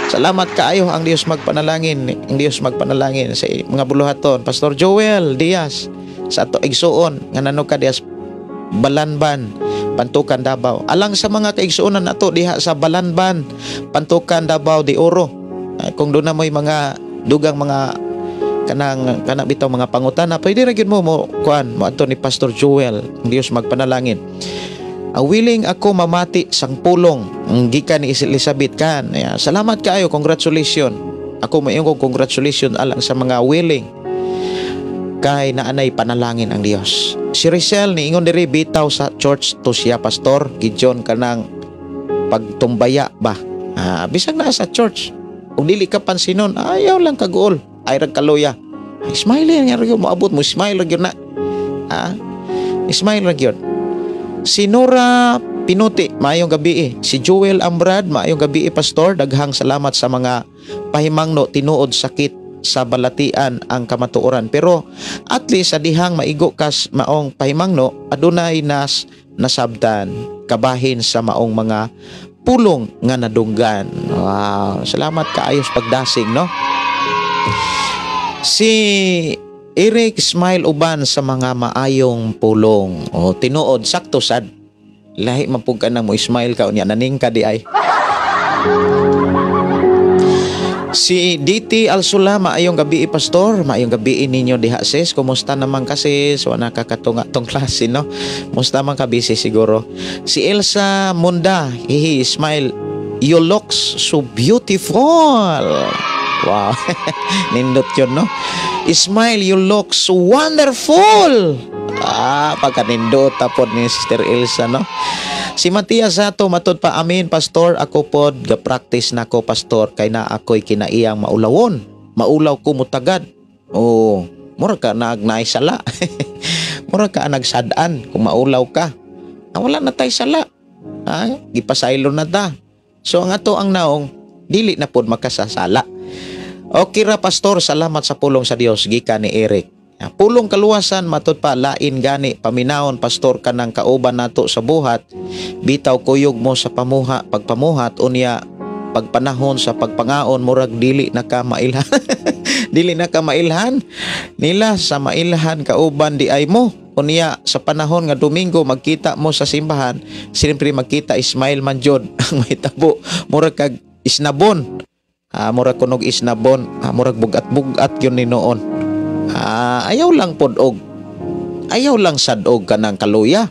Salamat kaayo, ang Dios magpanalangin, ang Dios magpanalangin sa mga buluhaton. Pastor Joel Diaz sa ato igsuon nga nano ka Diaz Balanban, Pantukan, Davao. Alang sa mga kaigsuonan nato diha sa Balanban, Pantukan, Davao de Oro. Kung doon na mo'y mga dugang mga kanang kanang bitaw mga pangutana, pwede ra gyud mo mo kuan mo adto ni Pastor Joel. Ang Dios magpanalangin. Willing ako mamati sang pulong ang gikan ni Elizabeth kan. Yeah, salamat kaayo, congratulations. Ako mayon ko congratulations alang sa mga willing kay naanay panalangin ang Dios. Si Rizel niingon diri bitaw sa church to siya Pastor Gideon kanang pagtumbaya ba. Bisag naa sa church ug dili ka pansinon, ayaw lang kaguol. Ay rag kaluya. Ay, smile nga ra gyud moabot mo, smile ra gyud na. Smile ra gyud. Si Nora Pinuti, maayong gabi. Si Joel Ambrad, maayong gabi, Pastor. Daghang salamat sa mga pahimangno tinuod sakit Sa balatian ang kamatuoran, pero at least sa dihang maigo kas maong pahimangno, adunay nas nasabtan kabahin sa maong mga pulong nga nadunggan. Wow, salamat kaayo sa pagdasing, no? Si Eric, "Smile uban sa mga maayong pulong." O, tinuod, sakto sad. Lahi man pug ka nang mo smile ka, unya naning ka di ay. Si DT Alsula, "Maayong gabi, pastor." Maayong gabi ninyo diha, sis. Kumusta naman kasi? So nakakatunga tong klase, no? Kumusta man ka, busy siguro. Si Elsa Munda, "Hihi, smile. You looks so beautiful." Wow. Nindot yun, no? "Smile, you look so wonderful." Ah, pagkanindot tapod ni Sister Elsa, no? Si Matias Sato, matod pa, "Amen, pastor. Ako pod ga-practice nako, pastor, kay na ako'y kinaiyang maulawon. Maulaw ko mutagad." Oh, mura ka nag sala. Mura ka nagsad-an kung maulaw ka. Ah, wala na tay sala. Ah, gipasaylo na ta. So ang ato ang naong dili na pod makasasala. "Okay ra, pastor, salamat sa pulong sa Dios," gikan ni Eric. Ah, Pulong Kaluwasan, matod pa, "Lain gani paminawon, pastor, kanang kauban nato sa buhat, bitaw kuyog mo sa pamuha pagpamuhat, unya pagpanahon sa pagpangaon murag dili na ka mailhan, dili na ka mailhan nila sa mailhan kauban di ay mo. Unya sa panahon nga Domingo magkita mo sa simbahan, siyempre magkita, smile man jud ang mahitabo, murag kag isnabon." Ah, murag kunog isnabon, ah, murag bugat-bugat yun ni noon. Ah, ayaw lang pod og ayaw lang sad og kanang kaluya.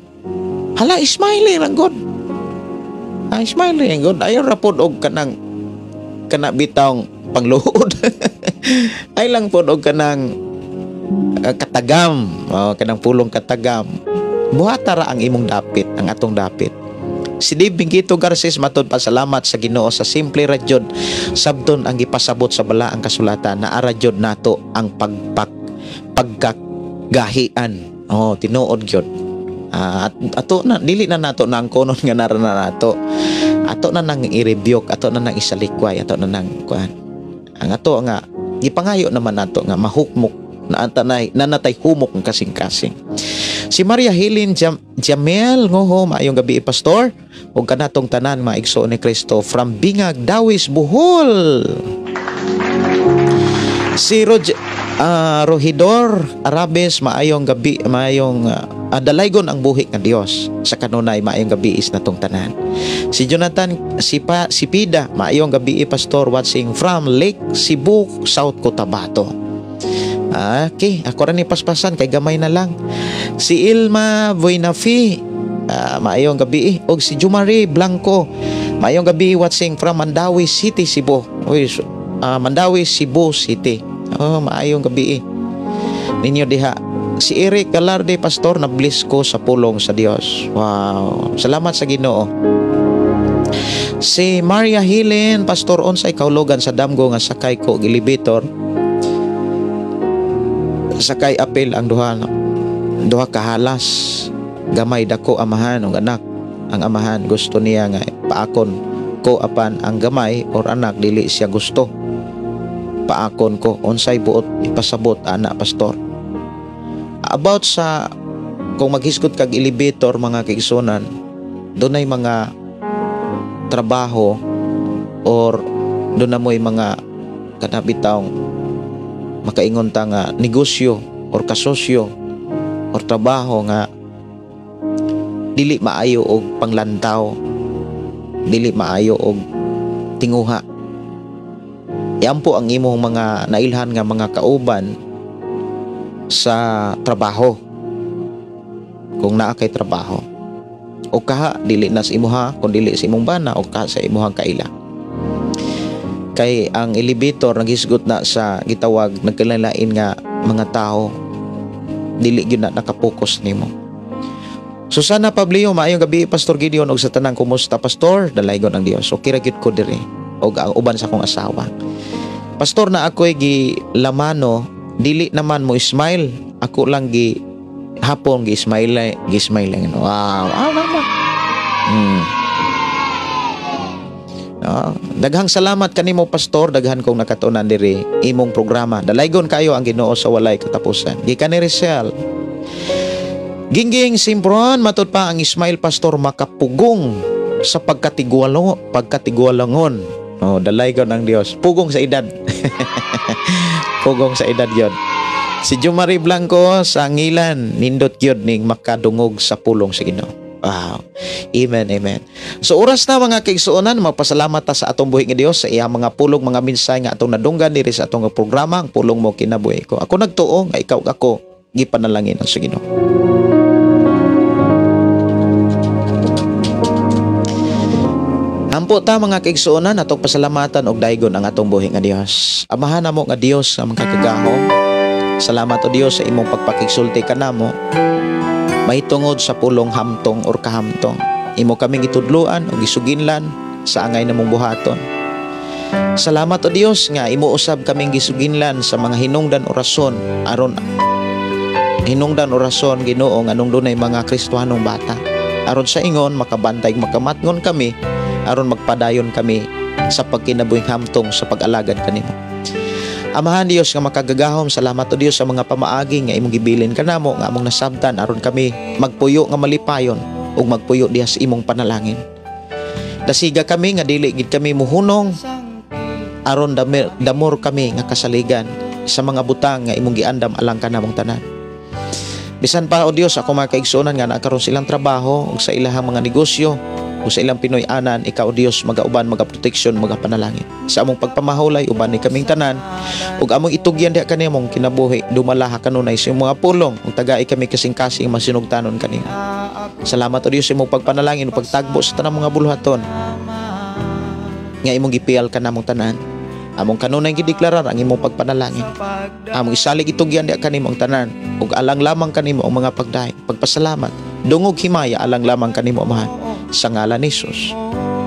Hala, smile lang god. Ah, smile lang god. Ayaw ra pod og kanang kana bitawng pangluod. Ay lang pod og kanang katagam, oh, kanang pulong katagam. Buhata ra ang imong dapit, ang atong dapit. Si Dave Bingito Garces, matod pa, "Salamat sa Ginoo sa simple ra jud sabton ang gipasabot sa balaang kasulatan, na ara jud nato ang pagpak pagkagahian." Oh, tinuod gyud. Ah, at ato na, dili na nato na ang konon nga nara na nato. Ato na nang i-rebuke, ato na nang isalikway, ato na nang kuan. Ang ato nga gipangayo naman nato nga mahukmok na antanay nanatay humok ang kasing-kasing. Si Maria Helen Jamel Ngoho, "Maayong gabi, pastor ug kanatong tanan mga igsoon ni Kristo from Bingag, Dawis, Bohol." Si Rog Rohidor Arabes, "Maayong gabi, maayong dalaygon ang buhi nga Dios sa kanunay, maayong gabi is natong tanan." Si Jonathan Sipa Sipida, "Maayong gabi, pastor, watching from Lake Cebu, South Cotabato." Ah, okay, ako ra ni paspasan kay gamay na lang. Si Ilma Buenafi, "Maayong gabi." Og si Jumari Blanco, "Maayong gabi, watching from Mandaue City, Cebu." Uy, Mandaue, Cebu City. Oh, maayong gabi ninyo diha. Si Eric Galarde, "Pastor, na bless ko sa pulong sa Dios." Wow, salamat sa Ginoo. Si Maria Helen, "Pastor, unsay kaulogan sa damgo nga sakay ko og elevator, sakay apil ang duha duha kahalas, gamay dako amahan ug anak? Ang amahan gusto niya nga paakon ko, apan ang gamay or anak dili siya gusto paakon ko. Unsay buot ipasabot ana, pastor?" About sa kung maghisgot kag elevator, mga kaigsunan, dunay mga trabaho or doon na mo'y mga kanabitawng makaingon ta nga negosyo or kasosyo or trabaho nga dili maayo og panglantaw, dili maayo og tinguha. Iampo ang imong mga nailhan nga mga kauban sa trabaho kung naa kay trabaho, o kaha dili na sa imuha, kung dili sa imong bana o kaha sa imuhang kaila, kay ang elevator naghisgot na sa gitawag nagkalain nga mga tao, dili gyud na nakapokus nimo. Susana Pablio, "Maayong gabi, Pastor Gideon, ug sa tanang. Kumusta, pastor? Dalaygon ang Dios." Okay ra gyud ko diri ug ang uban sa akong asawa. "Pastor, na ako'y gi lamano, dili naman mo smile. Ako lang gi hapon gi smile, gi smile lang." Wow, ah, naman. No? Daghang salamat kanimo, Pastor, daghan kong nakatunan diri imong programa. Dalaygon kayo ang Ginoo sa walay katapusan. Gikan ni Rizel. Gingging Simpron, matud pa ang Ismail Pastor makapugong sa pagkatigualo, pagkatigualangon. Oh, dalaygon ang Dios. Pugong sa edad. Pugong sa edad yon. Si Jumari Blanco sa Ngilan, nindot gyud ning makadungog sa pulong sa Ginoo. Wow. Amen, amen. So oras na, mga kaigsuonan, magpasalamat ta sa atong buhi nga Dios sa iyang mga pulong, mga mensahe nga atong nadunggan diri sa atong programa, Ang Pulong Mo Kinabuhi Ko. Ako nagtuo nga ikaw ug ako gipanalangin ang sa Ginoo. Ampo ta, mga kaigsuonan, atong pasalamatan og daigon ang atong buhi nga Dios. Amahan namo nga Dios nga makakagahom. Salamat o Dios sa imong pagpakigsulti kanamo mahitungod sa pulong hamtong or kahamtong. Imo kaming gitudloan o gisuginlan sa angay namong buhaton. Salamat o Dios nga imo usab kaming gisuginlan sa mga hinungdan o rason aron hinungdan o rason, Ginoo, nga nung dunay mga Kristohanong bata. Aron sa ingon makabantay, makamatngon kami aron magpadayon kami sa pagkinabuhing hamtong sa pag-alagad kanimo. Amahan Dios nga makagagahom, salamat o Dios sa mga pamaagi nga imong gibilin kanamo nga among nasabtan aron kami magpuyo nga malipayon ug magpuyo diha sa imong panalangin. Dasiga kami nga dili gid kami muhunong aron damor kami nga kasaligan sa mga butang nga imong giandam alang kanamong tanan. Bisan pa o Dios ako mga kaigsuonan nga nakaron silang trabaho ug sa ilahang mga negosyo ug sa ilang Pinoy-anan, ikaw o Dios magauban, magaproteksyon, magapanalangin. Sa among pagpamahulay, uban ni kaming tanan ug among itugyan diha kanimong kinabuhi, dumalaha kanunay sa imong mga pulong ug tagai kami kasing-kasing masinugtanon kanimo. Salamat o Dios sa imong pagpanalangin ug pagtagbo sa tanang mga buluhaton nga imong gipiyal kanamong tanan. Among kanunay gideklarar ang imong pagpanalangin. Among isalig itugyan diha kanimo ang tanan ug alang lamang kanimo ang mga pagdaig, pagpasalamat, dungog himaya alang lamang kanimo, Amahan. Sa ngalan ni Jesus.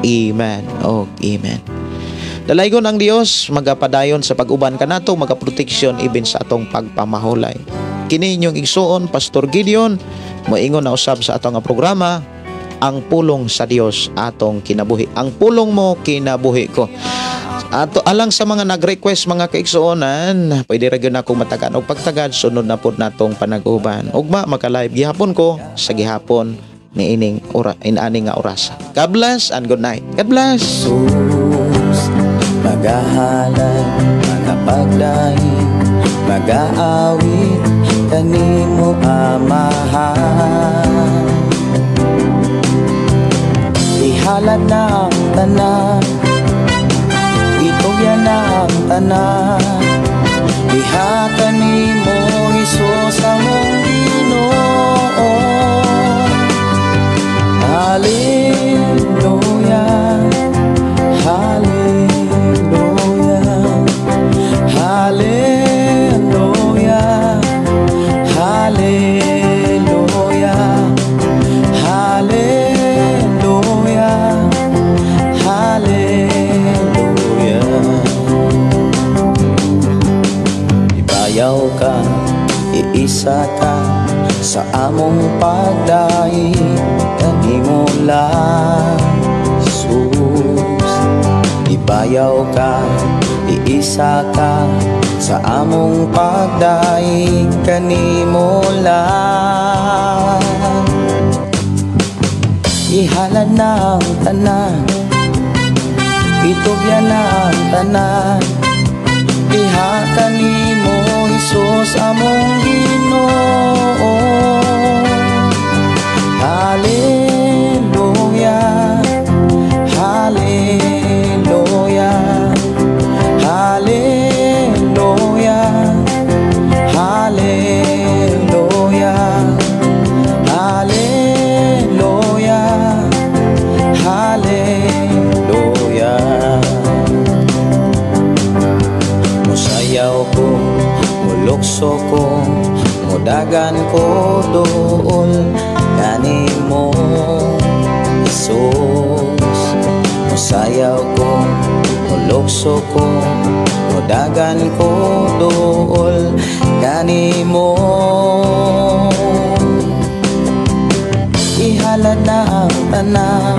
Amen. Oh, amen. Dalaygon ang Dios magapadayon sa pag-uban kanato, magaproteksyon ibin sa atong pagpamahulay. Kini inyong igsuon, Pastor Gideon, moingon na usab sa atong programa, Ang Pulong sa Dios atong kinabuhi. Ang pulong mo kinabuhi ko. Ato alang sa mga nag-request, mga kaigsuonan, pwede ra gyud akong matagaan og pagtagad sunod na pod natong panag-uban. Ugma maka-live gihapon ko sa gihapon niining ora inani nga orasa. God bless and good night. God bless. Jesus, magahalad, magapagdaig, magaawit kanimo Amahan. Ihalad na ang tanan, itugyan na ang tanan, diha kanimo Hesus among Ginoo. Hallelujah, hallelujah, hallelujah, hallelujah, hallelujah, hallelujah. Ibayaw ka, iisa ka sa among pagdaig kanimo lang, Jesus. Ibayaw ka, iisa ka sa among pagdaig kanimo lang. Ihalad na ang tanan, itugyan na ang tanan, diha kanimo Hesus among Ginoo. Hallelujah, hallelujah, hallelujah, hallelujah, hallelujah, hallelujah. Musayaw ko, mulukso ko, mudagan ko dool kanimo Hesus. Musayaw ko, mulukso ko, mudagan ko dool kanimo. Ihalad na ang tanan,